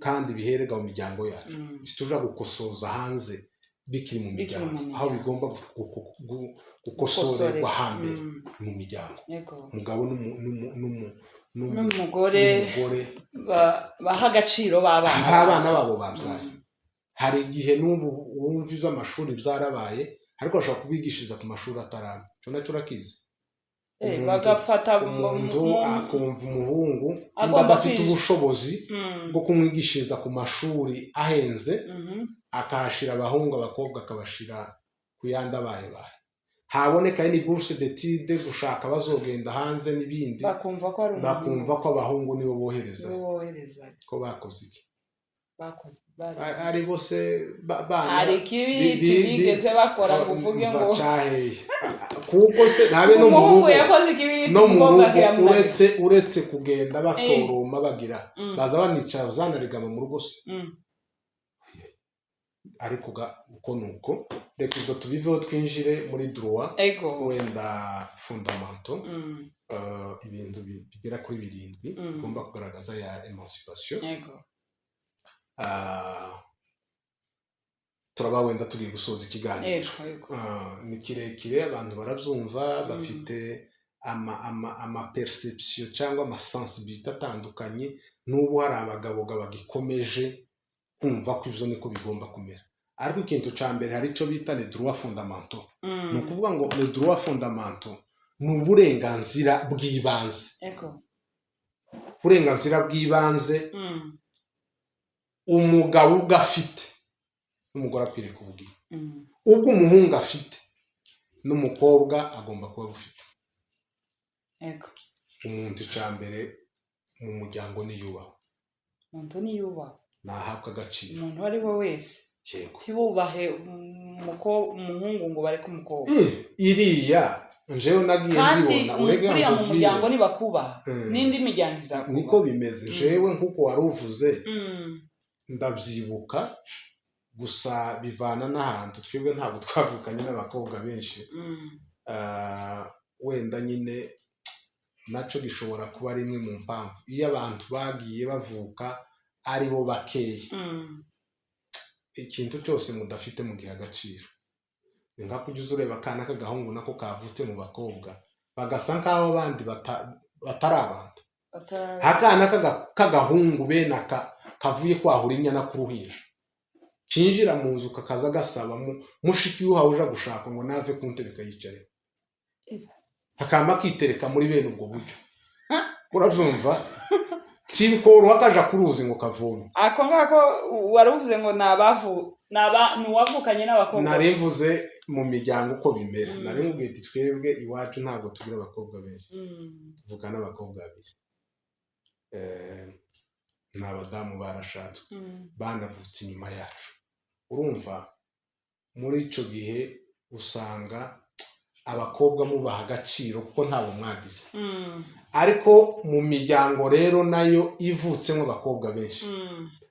kandi biherega mu miryango yacu. Ntituja gukosoza hanze, bikiri mu Bikiri mu miryango, aho miryango. bigomba gukosorerwa hambere, mu miryango, umugabo n'umugore, n'umugore baha agaciro b'abana. Abana babo babyaye. Hari igihe n'ubu wumva iby'amashuri byarabaye. Ariko bashobora kubigishiriza ku mashuri atarama. Ico naco urakizi. Bagafata Umuntu akumva umuhungu nimba Agomba adafite kwiga. ubushobozi bwo kumwigishiriza ku mashuri ahenze, akahashira abahungu, abakobwa akabashira ku yandi abaye baye, haboneka ni bourse d'études, gushaka bazogenda hanze n'ibindi, bakumva ko ari umuhungu bakumva ko gusa. abahungu nibo bohereza. Nibo bohereza. Ko bakoze iki? Bakoze bari Ari bose bana Hari ikibiriti bigeze bakora ngo uvuge ngo Caheye kuko se ntabe no mu umuhungu rugo yakoze ikibiriti, no mu umukobwa rugo kiramunanira. Uretse kugenda batoroma bagira baza banicara zanarigama mu rugo se. Ariko uko nuko, reka ibyo tubiveho, twinjire muri droit wenda fondamentaux, ibintu bigera kuri 7 bigomba kugaragaza ya émancipation. Turaba wenda tugiye gusoza ikiganiro. ego ego Ni kirekire, abantu barabyumva, bafite ama perception cyangwa ama sensibilité atandukanye. N'ubu hari abagabo bagikomeje kumva ko ibyo niko bigomba kumera, ariko ikintu cya mbere, hari icyo bita les droits fondamentaux. Ni ukuvuga ngo les droits fondamentaux ni uburenganzira bw'ibanze. Uburenganzira bw'ibanze umugabo ubwo afite n'umugore akwiriye kubugira, ubwo umuhungu afite n'umukobwa agomba kuba abufite. Umuntu icya mbere mu muryango niyubahwe. Umuntu niyubahwe. Nahabwa agaciro. Umuntu uwo ari we wese. Tibubahe umuhungu ngo bareke umukobwa. Iriya njewe nagiye Kandi mbibona, urege kuriya mu nkubwire. muryango nibakubaha, n'indi miryango izakubaha. Niko bimeze. Jewe nk'uko wari uvuze, ndabyibuka, gusa bivana n'ahantu. Twebwe ntabwo twavukanye n'abakobwa benshi. Wenda nyine nacyo gishobora kuba ari imwe mu mpamvu iyo abantu bagiye bavuka ari bo bakeya, ikintu cyose mudafite mugiha agaciro. Ni nka kujya uza ureba akana k'agahungu nako kavutse mu bakobwa, bagasa nk'aho abandi batari abantu. Akana k'agahungu bene aka kavuye kwahura inyana k'uruhinja, kinjira mu nzu, kakaza gasaba mushiki we uhawe uja gushaka ngo nave ku ntebe kayicareho, hakama kitereka muri bene ubwo buryo, urabyumva? Tibikoroha kaja ku ruzi ngo kavome. Ako ngako wari uvuze ngo ni abavu ni uwavukanye n'abakobwa. Narivuze mu miryango uko bimera. Nari mubwiye ati twebwe iwacu ntabwo tugira abakobwa benshi, tuvuka n'abakobwa babiri. Ni abadamu barashatswe, banavutse inyuma yacu. Urumva muri icyo gihe usanga abakobwa mubaha agaciro kuko ntabwo mwagize. Ariko mu miryango rero nayo ivutsemo abakobwa benshi,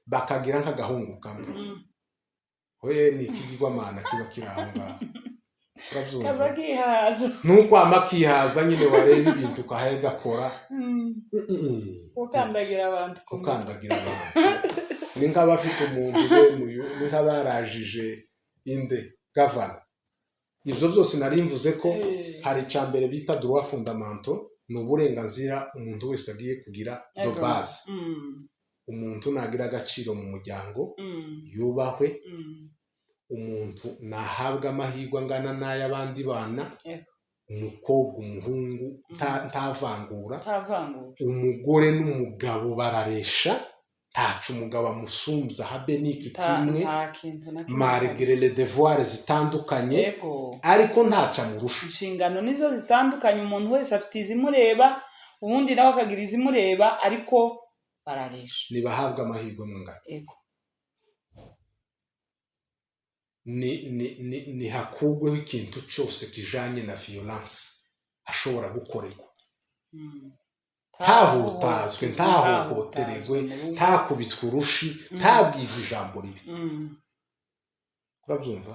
bakagira nk'agahungu kamwe, we ni ikigirwamana kiba kiri aho ngaho, urabyumva? Kaza kihaza. Nukwama kihaza nyine, wareba ibintu ukahaye gakora. Ukandagira abantu ku mutwe. Ukandagira abantu, ni nk'abafite umuntu bene uyu, ni nk'abarajije inde gavana. Ibyo byose nari mvuze ko hari icya mbere bita droit fondamental, ni uburenganzira umuntu wese agiye kugira de base. Umuntu nagira agaciro mu muryango, yubahwe. Umuntu nahabwa amahirwe angana n'ay'abandi bana, umukobwa, umuhungu, ntavangura. Ntavangura. Umugore n'umugabo bararesha, ntaco umugabo amusumbya habe n'iki kimwe. Nta kintu na kimwe. Malgré les devoirs zitandukanye, ariko ntaco amurusha. Inshingano nizo zitandukanye, umuntu wese afite izimureba, ubundi nawe akagira izimureba, ariko bararesha. Ntibahabwa amahirwe angana. Ni hakugweho ikintu cyose kijanye na violence ashobora gukorerwa, ntahutazwe, ntahohotererwe, ntakubitwe urushi, ntabwirwe ijambo ribi. Urabyumva?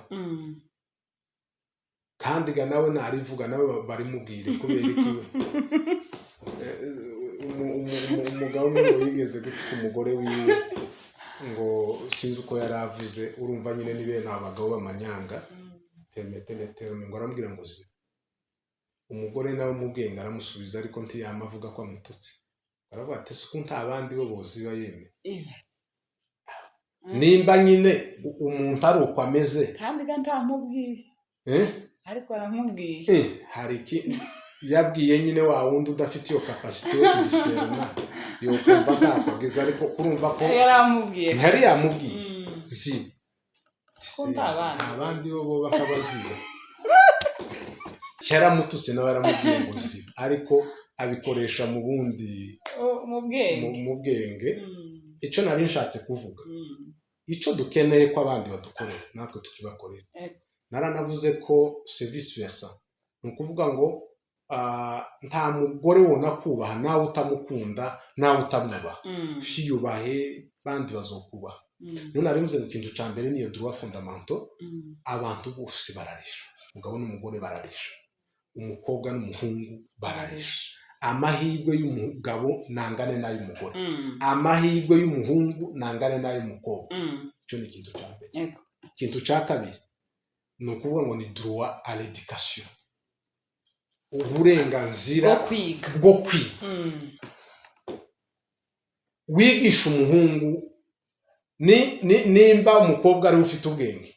Kandi ga nawe narivuga, nawe barimubwire kubera iki we. Umugabo umwe ngo yigeze gutuka umugore wiwe, ngo sinzi uko yari avuze, urumva nyine ni bene abagabo b'amanyanga, permettez le terme, ngo aramubwira ngo zi umugore nawe mu bwenge aramusubiza, ariko ntiyama avuga ko amututse, aravuga ati ese uko nta bandi bo boziba yemye? Nimba nyine umuntu ari uko ameze. Kandi ga ntamubwiye. Eh? Ariko aramubwiye. Hari iki yabwiye nyine, wa wundi udafite iyo capacité yo kubisena, yokumva ntakwagiza, ariko kurumva ko Yaramubwiye. ntiyari yamubwiye ziba. Ko nta bandi. Nta bandi bo bo bakabaziba. Yaramututse, nawe yaramubwiye ngo ziba, ariko abikoresha mu bundi Oh, mu bwenge. Mu bwenge. Icyo nari nshatse kuvuga, icyo dukeneye ko abandi badukorera, natwe tukibakorera. Naranavuze ko c'est vice versa, ni ukuvuga ngo nta mugore wona kubaha nawe utamukunda, nawe utamwubaha. Fiyubahe, bandi bazokubaha. Niyo nari mvuze ngo ikintu cya mbere niyo droit fondamental. Abantu bose bararisha, umugabo n'umugore bararisha, umukobwa n'umuhungu bararisha. Amahirwe y'umugabo nangane n'ay'umugore, amahirwe y'umuhungu nangane n'ay'umukobwa. Icyo ni ikintu cya mbere. Ikintu cya kabiri ni ukuvuga ngo ni droit à l'éducation, uburenganzira bwo kwiga. Bwo kwiga. Wigisha umuhungu nimba umukobwa ariwe ufite ubwenge,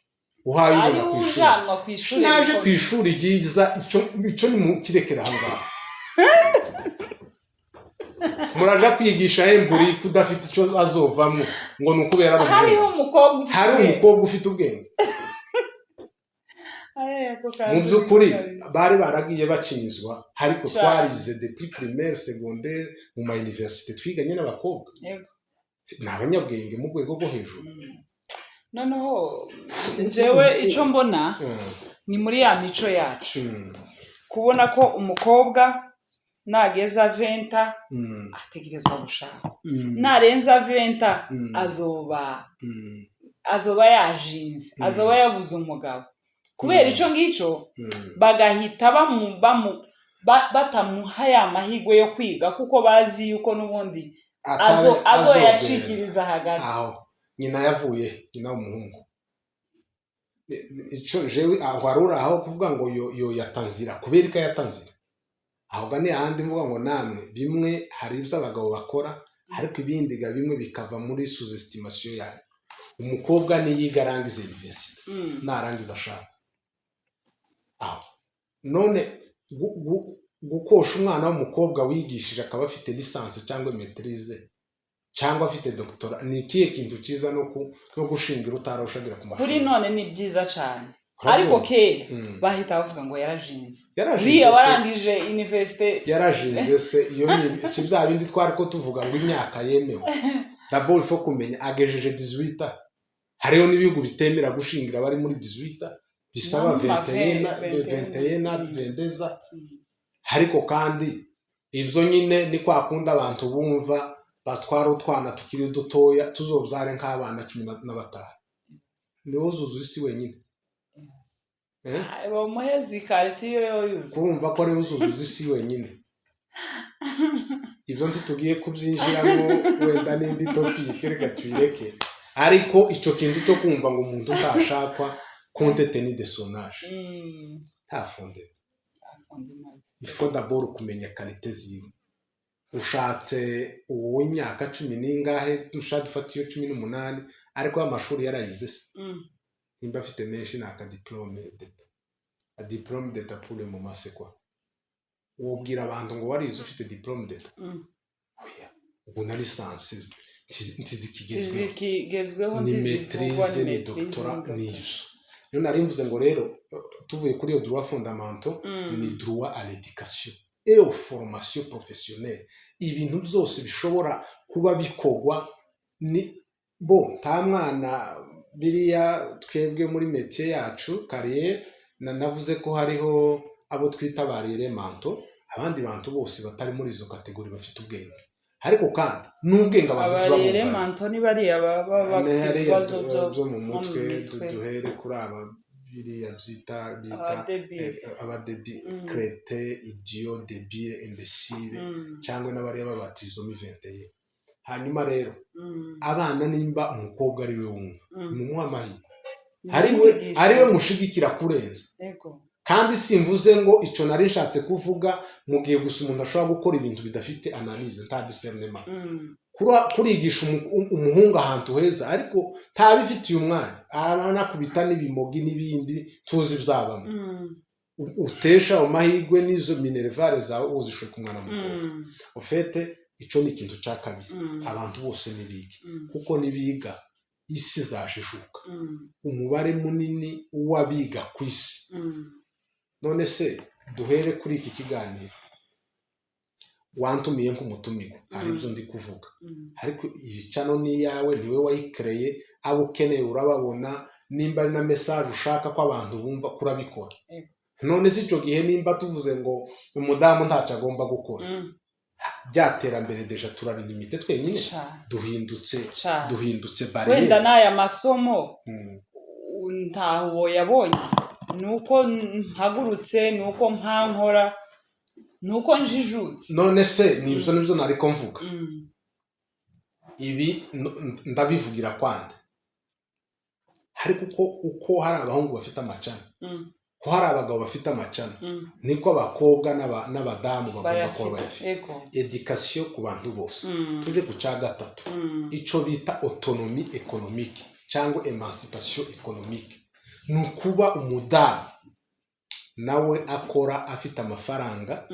uhaye ari ubona ku ishuri, ujanwa ku ishuri. Naje ku ishuri ryiza, icyo ni mukirekera aho ngaho. Muraja kwigisha emburi kudafite icyo azovamo ngo ni ukubera ari Hariho umuhungu. umukobwa ufite Hari ubwenge. umukobwa ufite ubwenge. Ay, ako Mu kantu by'ukuri ni kabi. bari baragiye bakinyizwa, ariko Cyane. twarize depuis primaire, secondaire, mu ma université twiganye n'abakobwa. Ni abanyabwenge mu rwego rwo hejuru. Noneho njyewe icyo mbona ni muri ya mico yacu, kubona ko umukobwa nageza 20 ategerezwa gushaka, narenza 20 azoba yajinze, azoba yabuze umugabo kubera icyo ngicyo. Bagahita batamuha ya mahirwe yo kwiga, kuko bazi yuko n'ubundi azoyacikiriza hagati. Aho nyina yavuye, nyina w'umuhungu, icyo jewe aho wari uri aho kuvuga ngo yo yatanzira, kubera ko yatanzira aho ga ni ahandi mvuga ngo namwe bimwe hari ibyo abagabo bakora, ariko ibindi ga bimwe bikava muri sous-estimation yayo. Umukobwa niyiga arangiza université, narangiza ashaka aho none gukosha umwana w'umukobwa wigishije akaba afite licence cyangwa maîtrise cyangwa afite doctorat, ni ikihe kintu cyiza no gushingira utarushagira ku mashuri? Kuri none ni byiza cyane. Urabyumva? Ariko kera bahita bavuga ngo yarajinze. Yarajinze uriya se. warangije université. Yarajinze se, iyo ni si bya bindi twari ko tuvuga ngo imyaka yemewe? D'abord il faut kumenya agejeje 18. Hariho n'ibihugu bitemera gushingira bari muri 18, bisaba No, 21, 21. 21, 22. Ariko kandi ibyo nyine ni kwa kundi abantu bumva batwara utwana tukiri dutoya, tuzobyare nk'abana 15, niwo uzuza isi wenyine. Eh? Bamuheze ikaritsiye yo yuzuye. Kurumva ko ariwe uzuzuza isi wenyine, ibyo ntitugiye kubyinjiramo, wenda n'indi topic, reka tuyireke. Ariko icyo kintu cyo kumva ngo umuntu utashakwa compte tenu de son âge, nta fondé. Il faut d'abord kumenya qualité ziwe. Ushatse uwo w'imyaka cumi n'ingahe, dushaka dufata iyo 18, ariko y'amashuri yarayize se? Nimba afite menshi ni aka diplôme d'état. Diplôme d'état pour le moment, c'est quoi? Wobwira abantu ngo warize ufite diplôme d'état? Oya, ubu na licence ntizikigezweho. Ntizikigezweho. Ni ntizivugwa. maîtrise, ni maîtrise, doctorat. Ni Ni ibyo. Niyo nari mvuze ngo rero tuvuye kuri iyo droit fondamental, ni droit à l'éducation et aux formations professionnelles, ibintu byose bishobora kuba bikogwa ni bo. Nta mwana biriya twebwe muri métier yacu, carrière, na navuze ko hariho abo twita ba manto, abandi bantu bose batari muri izo catégorie bafite ubwenge, ariko kandi n'ubwenge abantu Abarere tubabungana. Manto ni bariya baba bafite Hariya ibibazo byo byo mu mutwe. Mutwe. Duhere kuri aba biriya byita bita Abadébile. Abadébile, crétin, idiot, débile, imbécile, cyangwa n'abariya b'aba trisomie 21. Hanyuma rero abana, nimba umukobwa ari we wumva, mumuhe amahirwe, ari we Nimumwigishe. ari we mushigikira kurenza. Kandi simvuze ngo icyo nari nshatse kuvuga mu gihe gusa umuntu ashobora gukora ibintu bidafite analyse, nta discernement. Kurigisha umuhungu ahantu heza, ariko ntabifitiye umwanya, aranakubita n'ibimogi n'ibindi tuzi byabamo. Utesha amahirwe n'izo minerval zawe uzishoye ku mwana w'umukobwa. Ufite icyo ni ikintu cya kabiri. Abantu bose nibige, kuko nibiga isi izashishuka. Umubare munini w'abiga ku isi. None se duhere kuri iki kiganiro, wantumiye nk'umutumirwa, hari ibyo ndi kuvuga, ariko iyi channel ni iyawe, niwe wayikereye, abo ukeneye urababona, nimba ari na message ushaka ko abantu bumva kurabikora. None se icyo gihe nimba tuvuze ngo umudamu ntacyo agomba gukora, rya terambere déjà turarilimite twenyine, duhindutse barrière. Wenda n'aya masomo ntaho yabonye, ni uko mpagurutse, ni uko mpankora, ni uko njijutse. None se nibyo nibyo nari ko mvuga. Ibi ndabivugira kwanda, ariko uko hari abahungu bafite amachannel, ko hari abagabo bafite amachannel, niko abakobwa n'abadamu bagomba kuba bayafite. Éducation ku bantu bose. Tuje ku cya gatatu, icyo bita autonomie économique cyangwa émancipation économique, ni ukuba umudamu nawe akora afite amafaranga,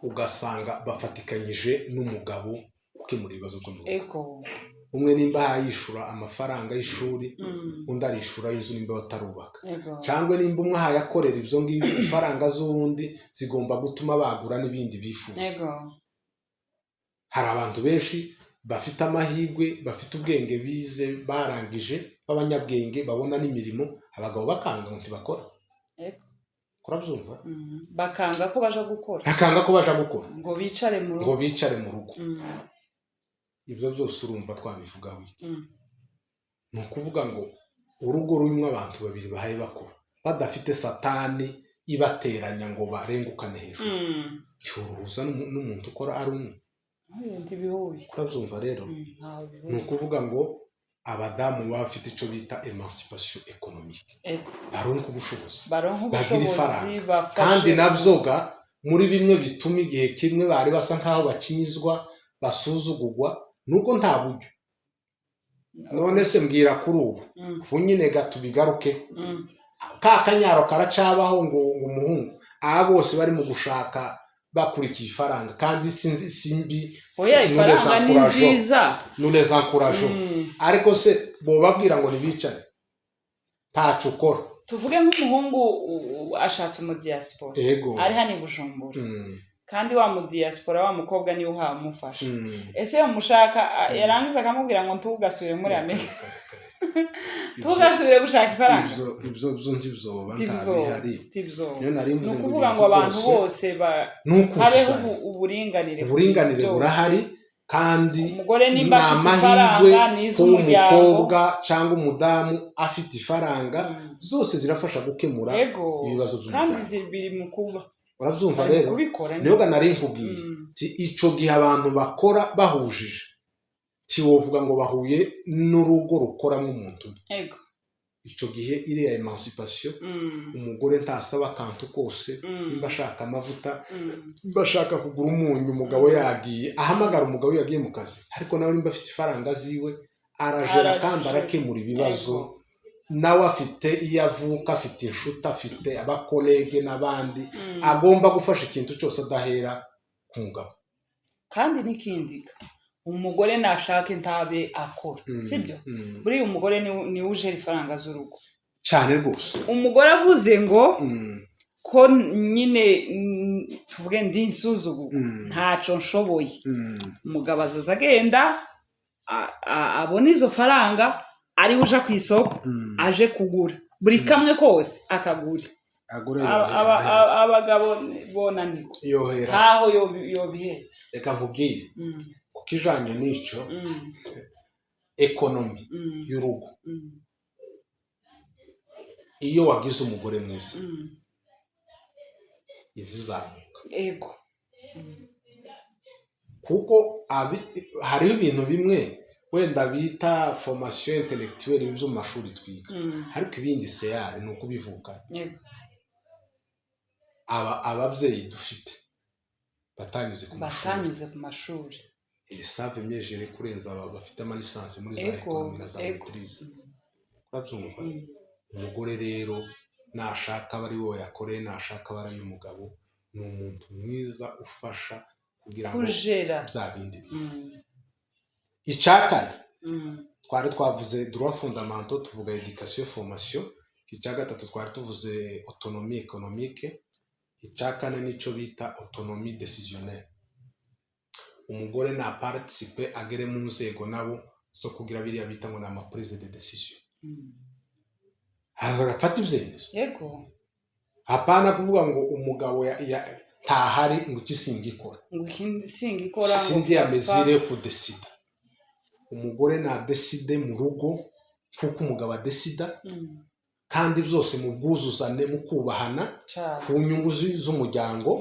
ugasanga bafatikanyije n'umugabo gukemura ibibazo byo mu rugo. Umwe nimba yishyura amafaranga y'ishuri, undi arishura y'inzu nimba batarubaka, cyangwa nimba umwe ahaye akorera ibyo ngibyo, ifaranga z'uwundi zigomba gutuma bagura n'ibindi bifuza. Hari abantu benshi bafite amahirwe, bafite ubwenge, bize barangije, b'abanyabwenge, babona n'imirimo, abagabo bakanga ngo ntibakora. Kurabyumva? Bakanga ko baja gukora. Bakanga ko baja gukora. Ngo bicare mu ngo rugo. Bicare mu rugo. Ibyo byose urumva twabivugaho iki? Ni ukuvuga ngo urugo rurimo abantu babiri bahaye bakora, badafite satani ibateranya ngo barengukane hejuru, ntiwuruhuza n'umuntu ukora ari umwe. Oya, ntibihuye. Urabyumva rero? Ntaho Ni bihuye. ukuvuga ngo abadamu baba bafite icyo bita émancipation économique, baronka ubushobozi, baronka bagira ubushobozi, ifaranga. Bafashe. Kandi nabyoga muri bimwe bituma igihe kimwe bari basa nk'aho bakinyizwa, basuzugurwa, nuko nta buryo. None se mbwira, kuri ubu, ubu nyine gatubigaruke, ka kanyaro karacabaho ngo umuhungu, aba bose bari mu gushaka bakurikiye ifaranga, kandi sinzi simbi. Oya, ifaranga ni nziza. Nous les encourageons, ariko se bobabwira ngo ntibicare ntaco ukora? Tuvuge nk'umuhungu ashatse umudiaspora, ari hano i Bujumbura, kandi wa mudiaspora, wa mukobwa niwe uhamufasha. Ese yamushaka, yarangiza akamubwira ngo ntugasubire muri Amerika, ntugasubire gushaka ifaranga? Ibyo byo ntibyoba, Ntibyo. ntabihari. Ntibyo. Niyo nari Ni mvuze ngo ukuvuga ibintu ngo abantu byose bose ni habeho ukuzuzanya. Uburinganire ku bintu Uburinganire byose. burahari, kandi Umugore nimba ni afite amahirwe ifaranga ko n'iz'umuryango. umukobwa cyangwa umudamu afite ifaranga, zose zirafasha gukemura ibibazo Kandi by'umuryango. Biri mu kuba. Urabyumva? Bari Rero kubikora. niyo nari nkubwiye ti icyo gihe abantu bakora bahujije, ntiwovuga ngo bahuye n'urugo rukoramo umuntu umwe. Icyo gihe iriya émancipation, umugore ntasaba akantu kose, nimba ashaka amavuta, nimba ashaka kugura umunyu umugabo yagiye, ahamagara umugabo iyo yagiye mu kazi, ariko nawe nimba afite ifaranga ziwe arajera kandi Arajera. arakemura ibibazo. Nawe afite iyo avuka, afite inshuti, afite abacollègues n'abandi, agomba gufasha ikintu cyose adahera ku mugabo. Kandi n'ikindi, umugore nashaka intabe akora, sibyo? Buriya umugore niwe ujera ifaranga z'urugo. Cyane rwose. Umugore avuze ngo ko nyine tuvuge ndi insuzugu, ntaco nshoboye, umugabo azoza agenda abona izo faranga, ariwe uja ku isoko, aje kugura buri kamwe kose akagura. Agure. Abagabo bonanirwa. Yohera. Ntaho yobihera. Reka nkubwire, kuko ijanye n'icyo, économie y'urugo, iyo wagize umugore mwiza, izizamuka. Kuko hariho ibintu bimwe wenda bita formation intellectuelle byo mu mashuri twiga, ariko ibindi seyari ni ukubivuga. Aba ababyeyi dufite batanyuze ku mashuri, batanyuze ku mashuri. Ils savent mieux gérer kurenza aba bafite ama licence muri za économie na za maîtrise. Urabyumva? Umugore rero, nashaka aba ari we yakoreye, nashaka aba ari umugabo, ni umuntu mwiza ufasha kugira ngo kujera bya bindi bintu. Icya kane, twari twavuze droit fondamentaux, tuvuga éducation, formation. Icya gatatu twari tuvuze autonomie économique. Icya kane nicyo bita autonomie décisionnelle. Umugore na participe, agere mu nzego nabo zo kugira biriya bita ngo ni ama prise de décision, haza agafata ibyemezo. Hapana kuvuga ngo umugabo ntahari, ngo iki singikora. Ngo ikindi singikora, ngo Sindi ya papa. mesure yo kudesida. Umugore nadeside mu rugo nk'uko umugabo adesida, kandi byose mu bwuzuzane, mu kubahana, ku nyungu z'umuryango.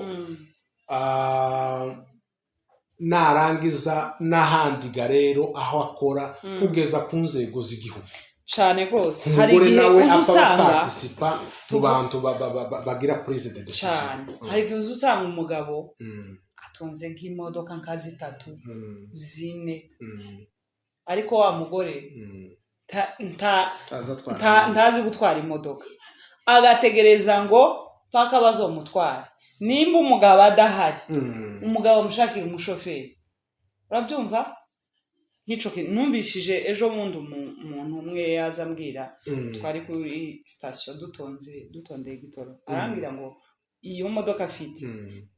Narangiza n'ahandi ga rero aho akora, kugeza ku nzego z'igihugu. Cane rwose, hari Umugore igihe nawe uza apfa usanga participa mu bantu bagira prise de décision. Cane, hari igihe uza usanga umugabo atunze nk'imodoka nka zitatu, zine, ariko wa mugore Aza atwara. Ntazi gutwara imodoka, agategereza ngo paka bazomutwara nimba umugabo adahari. Umugabo amushakira umushoferi, urabyumva? Nk'ico kintu numvishije ejo bundi, umuntu umwe yaza ambwira, twari kuri sitasiyo dutonze, dutondeye igitoro, arambwira ngo iyo modoka afite,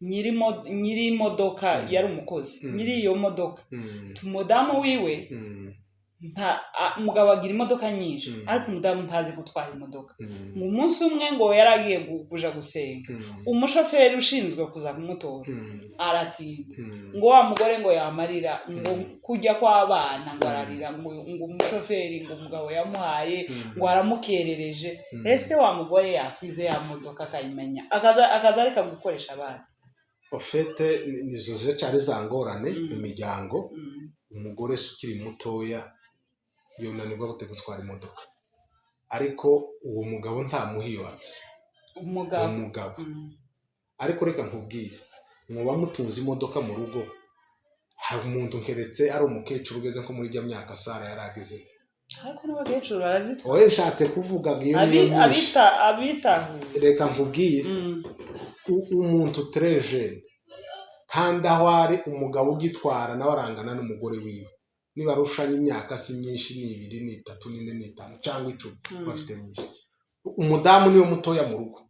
nyiri imodoka yari umukozi, nyiri iyo modoka, umudamu wiwe, umugabo agira imodoka nyinshi, ariko umudamu ntazi gutwara imodoka. Ngo umunsi umwe ngo yari agiye kuja gusenga, umushoferi ushinzwe kuza kumutora aratinda. Ngo wa mugore ngo yamarira, ngo kujya kw'abana, ngo ararira, ngo umushoferi, ngo umugabo yamuhaye, ngo aramukerereje. Ese wa mugore yakwize ya modoka akayimenya, akaza areka gukoresha abana? Au fait, nizo ziracyari za ngorane mu miryango. Umugore se ukiri mutoya yonanirwa gute gutwara imodoka? Ariko uwo mugabo ntamuha iyo accès. Umugabo. Umugabo. Ariko reka nkubwire, muba mutunze imodoka mu rugo, hari umuntu, nkeretse ari umukecuru ugeze nko muri ijya myaka Sara yari ageze. Ariko n'abakecuru barazitwara. Wowe nshatse kuvuga ngo iyo niyo myinshi. Abitahuye. Reka nkubwire, umuntu très jeune, kandi aho ari umugabo ugitwara nawe arangana n'umugore wiwe, niba arushanya imyaka si myinshi, ni 2, ni 3, ni 4, ni 5 cyangwa 10, bafite myinshi. Umudamu niwe mutoya mu rugo,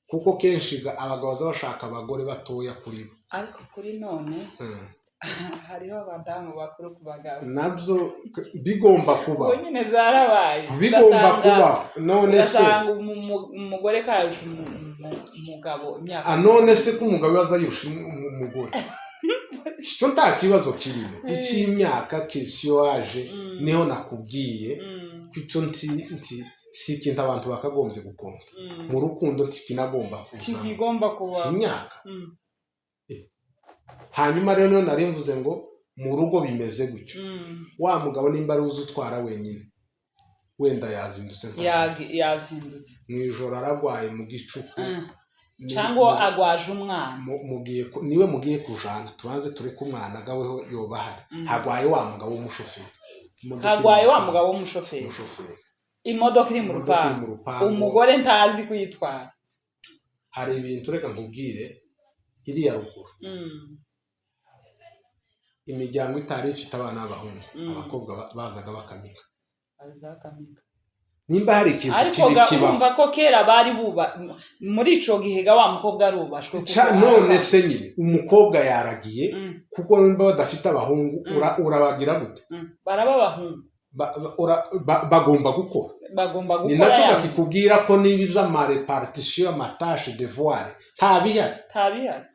kuko kenshi abagabo baza bashaka abagore batoya kuri bo. Ariko kuri none hariho abadamu bakuru ku bagabo. Nabyo bigomba kuba. Ubu nyine byarabaye. Bigomba kuba. None se Ugasanga umugore karusha umugabo imyaka. Ah, none se ko umugabo aza yirusha umugore, icyo nta kibazo kirimo. Icy'imyaka, question y'âge, niho nakubwiye ko icyo nti si ikintu abantu bakagombye gukunda. Mu rukundo ntikinagomba kuzamo. Kikigomba kuba. Imyaka. Hanyuma rero niyo nari mvuze ngo mu rugo bimeze gutyo. Wa mugabo nimba ari uzi utwara wenyine, wenda yazindutse Yazindutse. mu ijoro, aragwaye mu gicuku, Cyangwa agwaje umwana. Niwe mugiye kujana, tubanze tureke umwana agaweho yoba ahari. Hagwaye wa mugabo w'umushoferi. Imodoka iri Hagwaye mu wa rupangu. mugabo w'umushoferi. Umushoferi. Imodoka iri mu Imodoka iri rupangu. mu rupangu. Umugore ntazi kuyitwara. Hari ibintu, reka nkubwire, iriya ruguru, imiryango itari ifite abana b'abahungu, abakobwa bazaga bakamika. Bazakamika. Nimba hari ikintu Ariko kibi ga kibaho. urumva ko kera bari buba muri ico gihe ga wa mukobwa arubashwe kuko None se nyine umukobwa yaragiye, kuko nimba badafite abahungu, urabagira gute? Baraba abahungu. Bagomba gukora. Bagomba Ni gukora nacyo ya bakikubwira ko niba iby'ama répartition y'ama tâches, devoir, ntabihari. Ntabihari.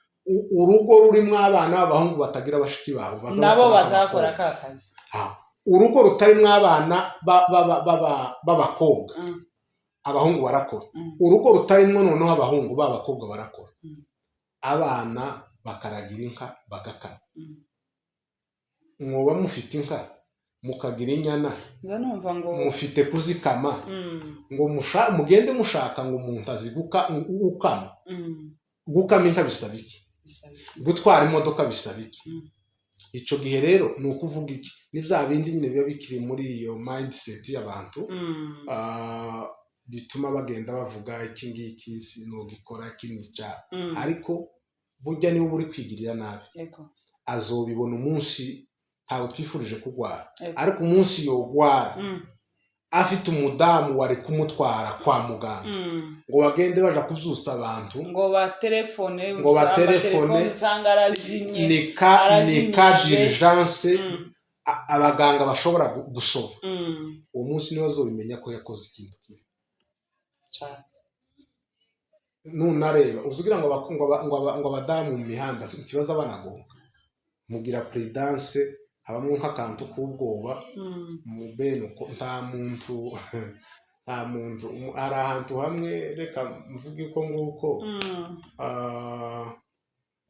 Urugo rurimo abana b'abahungu batagira bashiki babo baza Nabo bakora bazakora nk'abakobwa. ka kazi. Ah, urugo rutarimo abana b'abakobwa, abahungu barakora. Urugo rutarimo noneho abahungu, b'abakobwa barakora. Abana bakaragira inka, bagakama. Mwoba mufite inka, mukagira inyana, Nza numva ngo mufite kuzikama, ngo mugende mushaka ngo umuntu azi gukama. Gukama inka bisaba iki? Bisaba iki? Gutwara imodoka bisaba iki? Ico gihe rero ni ukuvuga iki? Ni bya bindi nyine biba bikiri muri iyo mindset y'abantu, bituma bagenda bavuga iki ngiki sinogikora, iki ni icyaha. Ariko burya niba uri kwigirira nabi, azobibona umunsi. Ntawe twifurije kurwara, ariko umunsi yogwara afite umudamu wari kumutwara kwa muganga, ngo bagende baja kubyutsa abantu, ngo batelefone, ngo batelefone, usanga arazimye, ni ka arazimije. d'urgence, abaganga bashobora gusova. Uwo munsi niwe azobimenya ko yakoze ikintu kibi. Cane. Nunareba uzugira ngo ngo abadamu mu mihanda ntibaza banagonga, mugira prudence, habamo nk'akantu k'ubwoba. Mu bene uko nta muntu hari ahantu hamwe, reka mvuge uko nguko,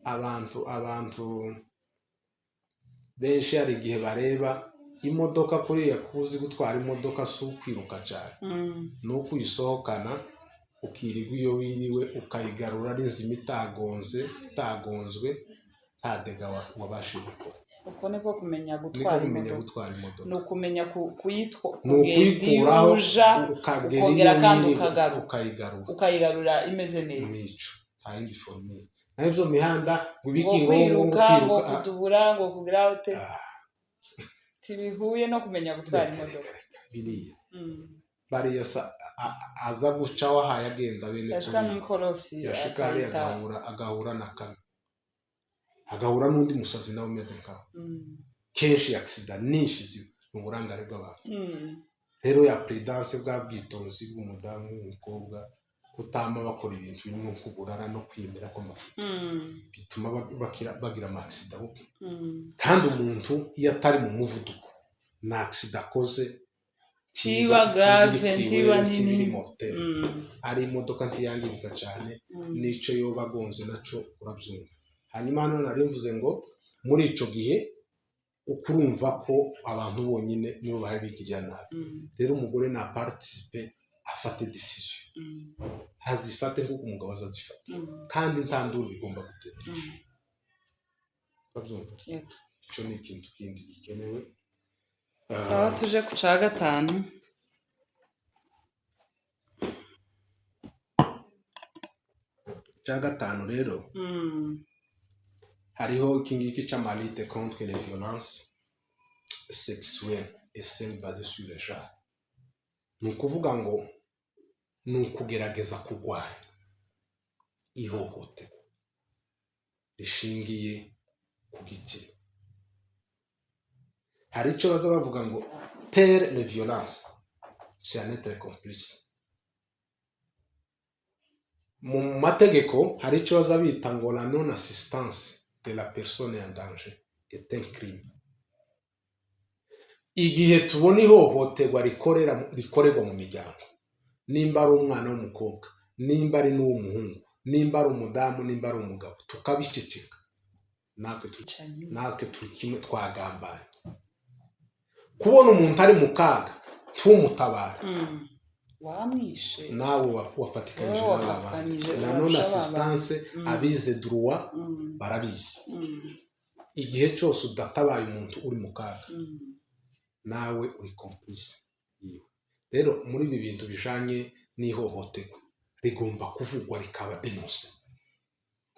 abantu benshi hari igihe bareba imodoka kuriya. Kuzi gutwara imodoka si ukwiruka cyane, ni ukuyisohokana, ukirirwa iyo wiriwe, ukayigarura ari nzima, itagonze, itagonzwe, nta dégâts wabashije gukora. Uko niko kumenya Niko gutwara kumenya imodoka. gutwara imodoka. Ni ukumenya kuyitwa, Ni ukuyikuraho, uja, ukagera ukongera iyo kandi wiriwe, ukagaruka. Ukayigarura. Ukayigarura imeze neza. Nico, nta yindi formule naho ibyo mihanda ngo ibiki, ngo ngo kwiruka, ngo kwiruka, kudubura, ngo kugira ute, ntibihuye no kumenya gutwara Reka, imodoka. Reka, reka, biriya bariya aza guca wahaye agenda bene Yashika kuriya. n'ikorosi Yashika hariya, akahita agahura na kane, agahura n'undi musazi nawe umeze nkawe. Kenshi accident nyinshi ziba mu burangare bw'abantu. Rero ya prudence, bwa bwitonzi bw'umudamu w'umukobwa, kutama bakora ibintu bimwe nk'uburara no kwiyemera kw'amafuti, bituma bagira ama accident buke. Kandi umuntu iyo atari mu muvuduko, nta accident akoze Ntiba grave, ntiba nini. Ntibiri mortel. Ari imodoka ntiyangirika cyane, n'ico yoba agonze naco urabyumva. Hanyuma hano nari mvuze ngo muri ico gihe ukurumva ko abantu bonyine nibo bahe bigirira nabi. Rero umugore na participe, afate décision, azifate nk'uko umugabo azazifata, kandi nta nduru bigomba gutera. Urabyumva? Yego. Ico ni ikintu kindi gikenewe. Sawa, tuje ku ca gatanu. Cya gatanu rero, hariho iki ngiki c'ama lutte contre les violences sexuelles et celles basées sur le genre. Ni ukuvuga ngo ni ukugerageza kurwanya ihohoterwa rishingiye ku gitsina. Hari icyo baza bavuga ngo taire les violences, c'est en être complice. Mu mategeko hari icyo baza bita ngo la non assistance de la personne en danger est un crime. Igihe tubona ihohoterwa rikorerwa mu miryango, nimba ari umwana w'umukobwa, nimba ari n'uw'umuhungu, nimba ari umudamu, nimba ari umugabo, tukabiceceka, natwe turi kimwe, twagambanye. Kubona umuntu ari mu kaga ntumutabare, Wamwishe. Nawe wafatikanyije Wowe n'aba bantu. wafatikanyije, La non urarusha ba assistance, abize droit barabizi, igihe cyose udatabaye umuntu uri mu kaga, nawe uri complice yiwe. Rero muri ibi bintu bijanye n'ihohoterwa rigomba kuvugwa, rikaba dénoncé.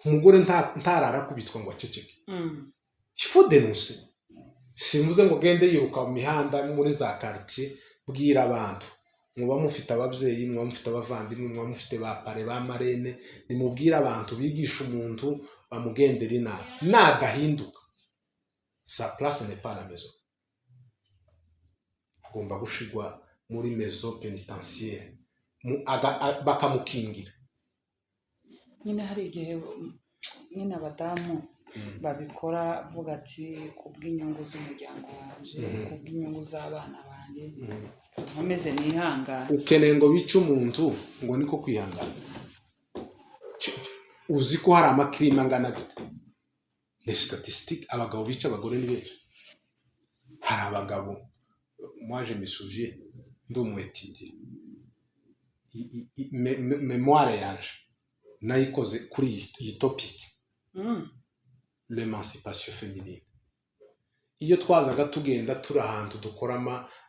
Umugore ntarara akubitwa ngo aceceke. Il faut dénoncer. Simvuze ngo gende yiruka mu mihanda, muri za quartier, bwira abantu. Muba mufite ababyeyi, muba mufite abavandimwe, muba mufite ba parrain, ba marraine. Nimubwire abantu, bigisha umuntu, bamugendera inama. Nadahinduka, sa place n'est pas à la maison, agomba gushigwa muri maison pénitentiaire, bakamukingira. Nyine hari igihe nyine abadamu babikora avuga ati kubw'inyungu z'umuryango wanje, kubw'inyungu z'abana banjye, nkomeze nihangane. Ukeneye ngo bice umuntu ngo niko kwihangana? Uzi ko hari ama crimes angana gute? Les statistiques, abagabo bica abagore ni benshi. Hari abagabo, moi je me souviens, ndi umu étudiant, mémoire yanje nayikoze kuri iyi topic, l'émancipation féminine. Iyo twazaga tugenda turi ahantu dukora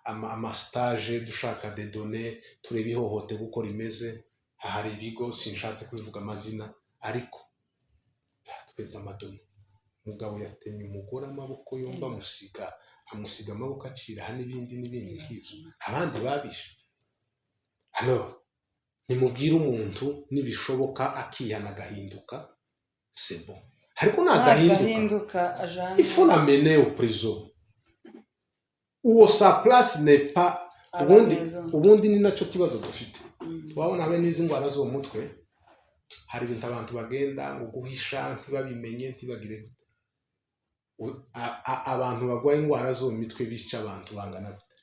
ama stage, dushaka des données, tureba ihohoterwa uko rimeze, hari ibigo, sinshatse kubivuga amazina, ariko tweza ama données. Umugabo yatemye umugore amaboko yombi, amusiga amaboko akiraha, n'ibindi n'ibindi nk'ibyo, abandi babishe. Alors nimubwire umuntu, nibishoboka akihana agahinduka, c'est bon, ariko nagahinduka, nagahinduka ajana il faut l'amener au prison où sa place n'est pas. À la Ubundi maison. Ubundi ni nacyo kibazo dufite. Twabona habe n'izi ndwara zo mu mutwe, hari ibintu abantu bagenda ngo guhisha, ntibabimenye, ntibagire gute. Abantu barwaye indwara zo mu mitwe bica abantu bangana gute?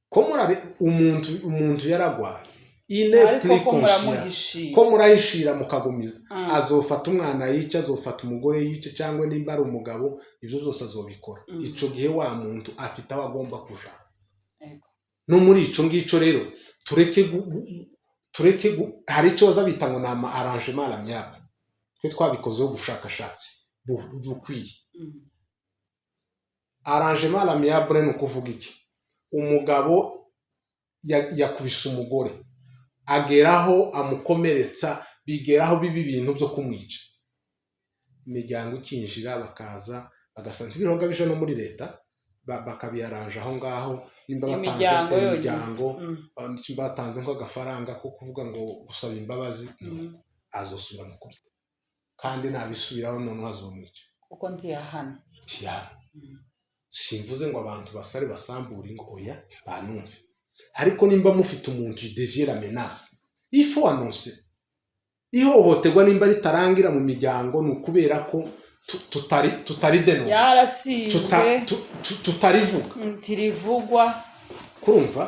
Ko murabe umuntu yaragwaye, il est Ariko plus ko conscient, muramuhishira. Ko murahishira mukagumiza, azofata umwana yice, azofata umugore yice, cyangwa nimba ari umugabo, ibyo byose azobikora. Ico gihe wa muntu afite aho agomba kuja. No muri ico ngico rero tureke hari icyo baza bita ngo ni ama arrangement à l'amiable. Twe twabikozeho ubushakashatsi bukwiye. Arrangement à l'amiable ni ukuvuga iki? Umugabo yakubise umugore, ageraho amukomeretsa, bigeraho biba ibintu byo kumwica, imiryango ikinjira, bakaza bagasanga ibiroga bije no muri leta, bakabiyaranja aho ngaho, nimba batanze Imiryango yonyine. Imiryango, nimba batanze nk'agafaranga ko kuvuga ngo gusaba imbabazi, azosubira mu kubita, kandi nabisubiraho noneho azomwica. Kuko ntiyahana. Tiyana simvuze ngo abantu basare basambure ingo, oya, banumve. Ariko nimba mufite umuntu devient la menace, il faut annoncer. Ihohoterwa nimba ritarangira mu miryango, ni ukubera ko tutari dénonce, Yarasizwe. tutarivuga. Ntirivugwa. Kurumva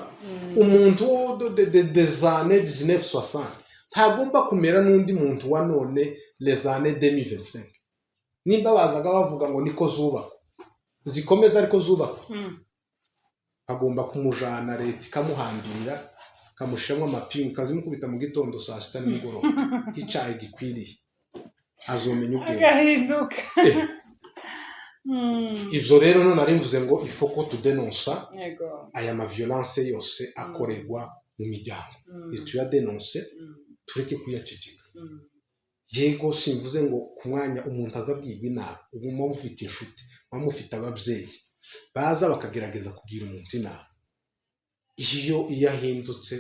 umuntu wo des années 1960 ntagomba kumera n'undi muntu wa none les années 2025. Nimba bazaga bavuga ngo niko zubakwa, zikomeza, ariko zubakwa, agomba kumujana, leta ikamuhambira, ikamushyiramo amapingu, ikazimukubita mu gitondo, saa sita, nimugoroba, icyayi gikwiriye, azomenya ubwenge. Agahinduka. Ibyo rero none nari mvuze ngo il faut ko tudenonsa aya ma violence yose akorerwa mu miryango. Nituyadenonse, tureke kuyaceceka. Yego, simvuze ngo ku mwanya umuntu aza abwirwa inama. Ubu muba mufite inshuti, muba mufite ababyeyi baza bakagerageza kugira umuntu inama. Iyo ahindutse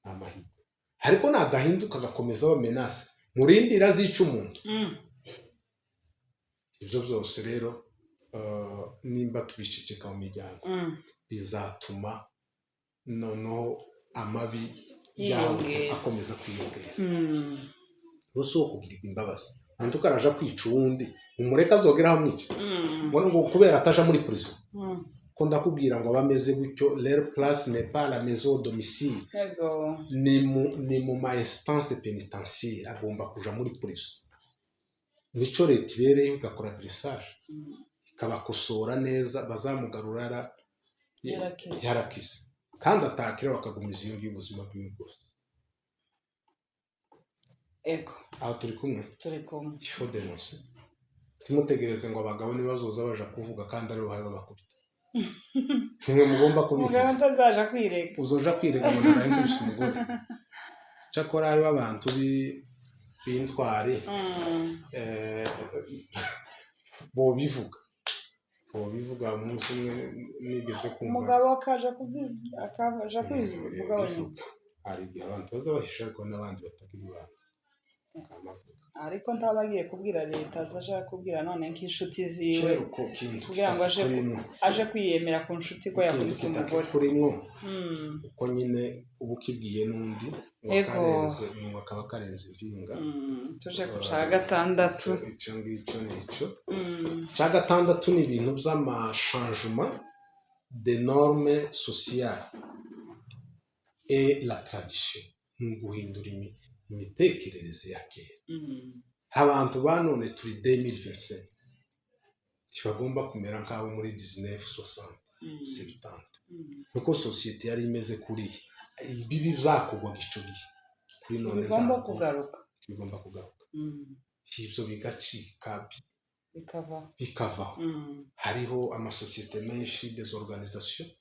ni amahirwe, ariko nadahinduka agakomeza aba menace, murindira azica umuntu. Ibyo byose rero, nimba tubiceceka mu miryango, bizatuma noneho amabi yawe Yiyongera. akomeza kwiyongera. Bose wo kugirirwa imbabazi, umuntu ukaraja kwica uwundi, umureke azogeraho amwica, ngo kubera ataja muri prison. Ko ndakubwira ngo abameze gutyo, leur place n'est pas la maison au domicile, ni mu ma instance pénitentiaire, agomba kuja muri prison. Nico leta ibereyeho, igakora dressage, ikabakosora neza, bazamugarura Yarakize. Yarakize, kandi atakira bakagumiza iyo ngiyo ubuzima bwiwe bwose. Aho turi kumwe? Turi kumwe. Il faut dénoncer. Ntimutegereze ngo abagabo nibazoza baja kuvuga kandi aribo babe babakubita. Nimwe mugomba Umugabo kubivuga. atazaja kwirega. Uzoja kwirega ngo naraye nkubise umugore. Cyakora hariho abantu b'intwari, bobivuga. Umunsi umwe nigeze kumva Umugabo akaja kwivuga wenyine. Bivuga. Hari igihe abantu baza bahisha, ariko n'abandi batagira ibanga kamavuga. Ariko ntaba agiye kubwira leta, aza ashaka kubwira none nk'inshuti ziwe, Kera uko kintu kugira ngo aje kitakurimwo, aje kwiyemera ku nshuti ko yakubise umugore. Kitakurimwo, uko nyine uba ukibwiye n'undi ngo akarenze, ngo akaba karenze impinga. Tuje ku ca gatandatu. Icyo ngicyo ni icyo. Icya gatandatu ni ibintu by'ama changement de normes sociales et la tradition, ni uguhindura imitekerereze ya kera. Abantu ba none turi 2025, ntibagomba kumera nk'abo muri 1960, 70, kuko sosiyete yari imeze kuriya, ibibi byakorwaga icyo gihe, kuri none Bigomba ntabwo kugaruka. Bigomba kugaruka. Ibyo bigacika. Bikavaho. Bikavaho. Hariho amasosiyete menshi, des organisations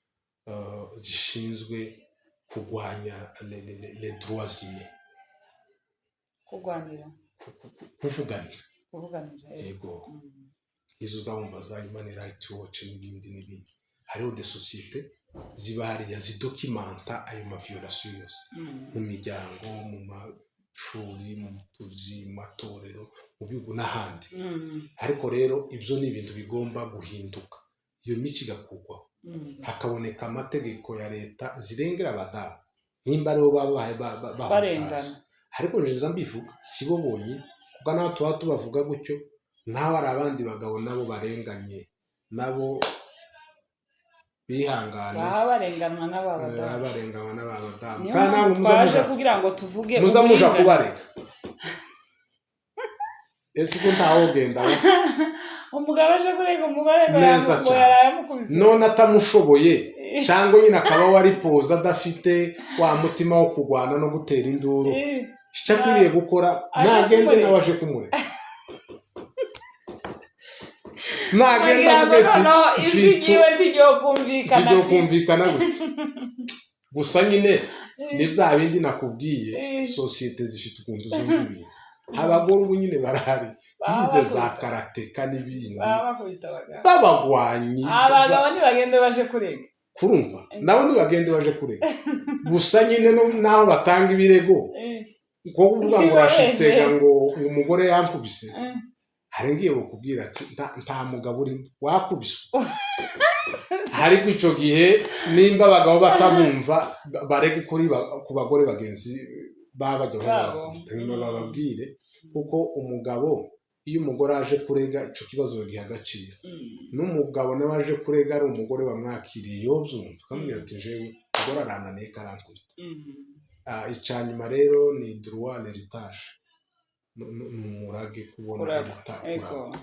zishinzwe kurwanya les droits humains. Kurwanira. Kuvuganira. Kuvuganira, eh. Yego. Izo uzawumva za Human Rights Watch n'ibindi n'ibindi. Hariho des sociétés ziba hariya zidocumenta ayo ma violation yose mu miryango, mu mashuri, mu tuzi, mu matorero, mu bihugu n'ahandi. Ariko rero ibyo ni ibintu bigomba guhinduka, iyo mico igakurwaho, hakaboneka amategeko ya leta zirengera abadamu nimba aribo baba barengana. Bahutazwa. Ariko njiza mbivuga, si bo bonyine, kuko naho tuba tubavuga gutyo, naho hari abandi bagabo nabo barenganye, nabo bihangane. Baba barenganwa n'aba badamu. Barenganywa n'aba badamu. Niyo Kandi mpamvu ntabwo muza twaje muja kugira ngo tuvuge muza muja uburinganire. Kubarega ese ko ntawogenda? Umugabo aje kurega umugore ngo Neza ngo cyane. yaraye amukubise. None atamushoboye, cyangwa nyine akaba wari poza, adafite wa mutima wo kurwana no gutera induru, icyo akwiriye gukora, Aje nagende kumurega. nawe aje kumurega, nagenda kugira ngo avuge ati noneho ijwi ryiwe ntiryo kumvikana. Ntiryo kumvikana gutya gusa nyine ni bya bindi nakubwiye. Sosiyete zifite ukuntu zumva ibintu. Abagore ubu nyine barahari bize za karateka n'ibindi. Baba bakubita abagabo. Babagwanyi. Abagabo ntibagende baje kurega. Kurumva, nabo ntibagende baje kurega gusa nyine n'aho batanga ibirego, kuko kuvuga ngo urashitsega ngo umugore yankubise, hari ngiye bukubwira ati nta mugabo urimo wakubiswe. Ariko icyo gihe nimba abagabo batabumva, barege kuri ku bagore bagenzi baba bajya Babo. babakubita, nyuma bababwire, kuko umugabo iyo umugore aje kurega, icyo kibazo bagiha agaciro. N'umugabo nawe aje kurega ari umugore wamwakiriye, yobyumva akamubwira ati jewe umugore arananiye, karankubita. Icya nyuma rero ni droit l'héritage, ni umurage, kubona Kuragwa. kuragwa. Ego.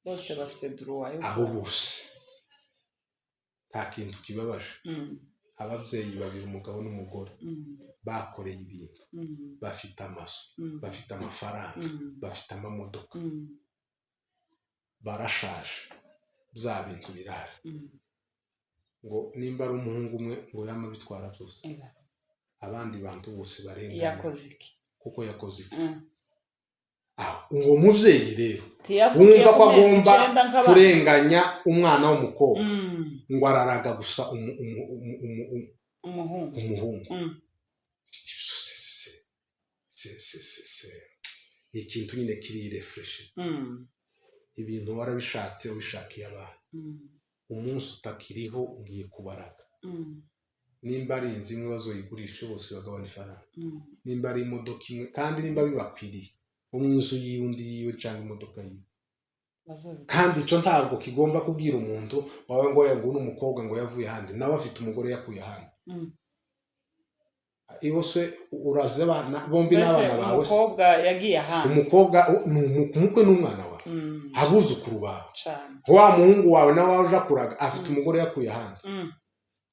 Bose bafite droit yo Abo bose, nta kintu kibabaje ababyeyi babiri, umugabo n'umugore, bakoreye ibintu, bafite amazu, bafite amafaranga, bafite amamodoka, barashaje, bya bintu birahari, ngo nimba ari umuhungu umwe ngo yama bitwara byose, Ibaze. abandi bantu bose barengana. Yakoze iki? Kuko yakoze iki? Ah, uwo mubyeyi rero Ntiyavukiye wumva ku ko mezi agomba 9 nk'abandi. kurenganya umwana w'umukobwa, ngo araraga gusa Umuhungu. umuhungu. Ni ikintu nyine kiri irréfléchi. Ibintu warabishatse, ubishakiye abantu, umunsi utakiriho ugiye kubaraga. Nimba ari inzu imwe, bazoyigurishe bose bagabana ifaranga. Nimba ari imodoka imwe, kandi nimba bibakwiriye, umwe inzu yiwe, undi yiwe, cyangwa imodoka yiwe. Bazobikora. Kandi icyo ntabwo kigomba kubwira umuntu wawe ngo ngo ni umukobwa ngo yavuye ahandi, nawe afite umugore yakuye ahandi. Ibo se urazi abana bombi Mbese n'abana bawe se? umukobwa yagiye ahandi. Umukobwa ni umukwe n'umwana wawe, abuzukuru bawe. Cane. Wa muhungu wawe nawe waje akuraga afite umugore yakuye ahandi.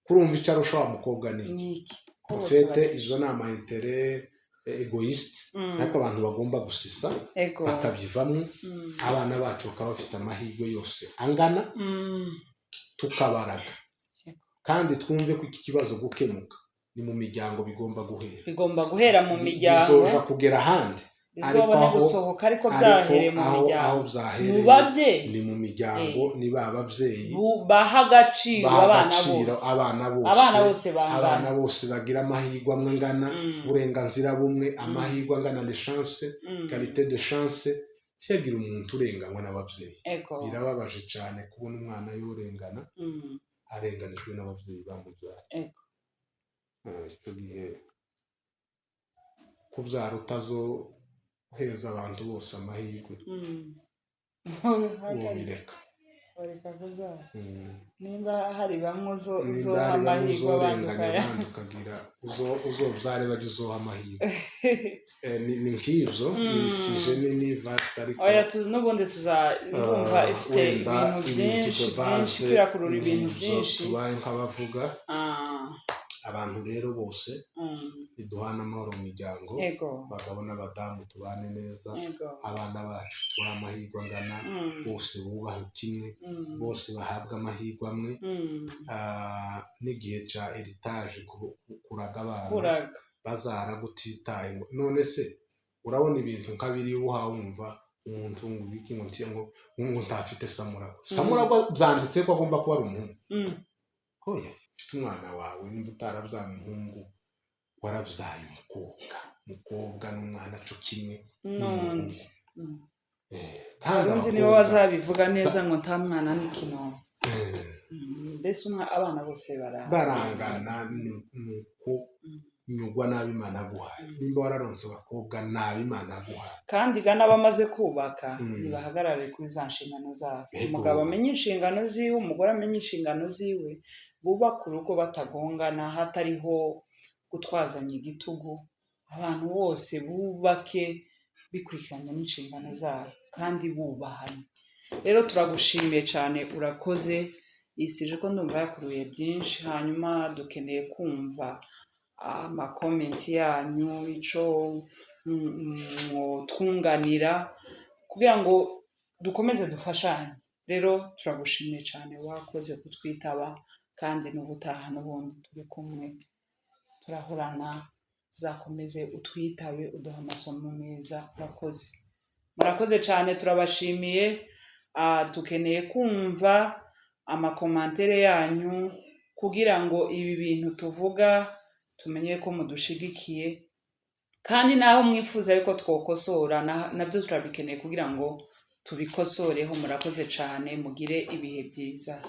Kurumva icyo arusha wa mukobwa ni iki? Ni iki? Ko bose Au fait, izo ni ama intérêts égoïstes, ariko abantu bagomba gusisa, Ego. bakabivamo, abana bacu bakaba bafite amahirwe yose angana, tukabaraga. Yego. Kandi twumve ko iki kibazo gukemuka ni mu miryango bigomba guhera. Bigomba guhera mu miryango. Bizoja kugera ahandi, ariko Bizobone gusohoka, ariko ariko byahereye mu aho aho miryango, mu byahereye babyeyi. ni mu miryango, ni ba babyeyi Baha agaciro baha abana agaciro bose. Abana bose. Abana bose Abana bangana. bose bagira amahirwe amwe angana, uburenganzira bumwe, amahirwe angana, les chances, qualité de chance. Ntiyagira umuntu urenganywa n'ababyeyi. Ego. Birababaje cyane kubona umwana yorengana, arenganijwe n'ababyeyi bamubyaye. Ego. Icyo gihe kubyara utazoheza abantu bose amahirwe, wobireka. Bareka kubyara. Nimba hari bamwe Nimba uzoha hari bamwe amahirwe, abandi uzorenganya, ukaya abandi ukagira uzobyare bajya uzoha amahirwe. Ni nk'ibyo, ni sujet nini, vaste, ariko Oya, n'ubundi tuza ndumva ifite wenda ibintu ibintu byinshi de byinshi, base kwirakurura ibintu ni ibyo byinshi. Tubaye nk'abavuga. Abantu rero bose niduhane amahoro mu miryango, abagabo n'abadamu tubane neza, abana bacu tubahe amahirwe angana, bose bubahe kimwe, bose bahabwe amahirwe amwe. N'igihe cya héritage, kuraga abana, Kuraga. bazara gutitaye ngo none se urabona ibintu nka biri uha wumva umuntu ngo ibiki ngo ngo ngo ntafite samuragwa. Samuragwa byanditse ko agomba kuba ari umuhungu. Hoya, ufite umwana wawe, nimba utarabyaye umuhungu warabyaye umukobwa, umukobwa n'umwana cyo kimwe N'undi. Kandi Abarundi nibo abakobwa bazabivuga neza ngo nta mwana n'ikinono. Mbese abana bose barangana, ni uko nyugwa nabi Imana yaguhaye. Nimba wararonse abakobwa, nabi Imana yaguhaye. Kandi ga n'abamaze kubaka ntibahagarare kuri za nshingano zabo. Umugabo amenye inshingano ziwe, umugore amenye inshingano ziwe, bubake urugo batagongana, hatariho gutwazanya igitugu. Abantu bose bubake bikurikiranye n'inshingano zabo kandi bubahanye. Rero turagushimiye cyane, urakoze. Iyi sujet ko ndumva yakuruye byinshi, hanyuma dukeneye kumva amacomments yanyu, ico twunganira kugira ngo dukomeze dufashanye. Rero turagushimiye cyane, wakoze kutwitaba, kandi n'ubutaha n'ubundi turi kumwe, turahorana, uzakomeze utwitabe, uduha amasomo meza. Urakoze, murakoze cyane, turabashimiye. Dukeneye kumva amacommentaires yanyu kugira ngo ibi bintu tuvuga tumenye ko mudushigikiye, kandi naho mwifuza yuko twokosora nabyo turabikeneye kugira ngo tubikosoreho. Murakoze cyane, mugire ibihe byiza.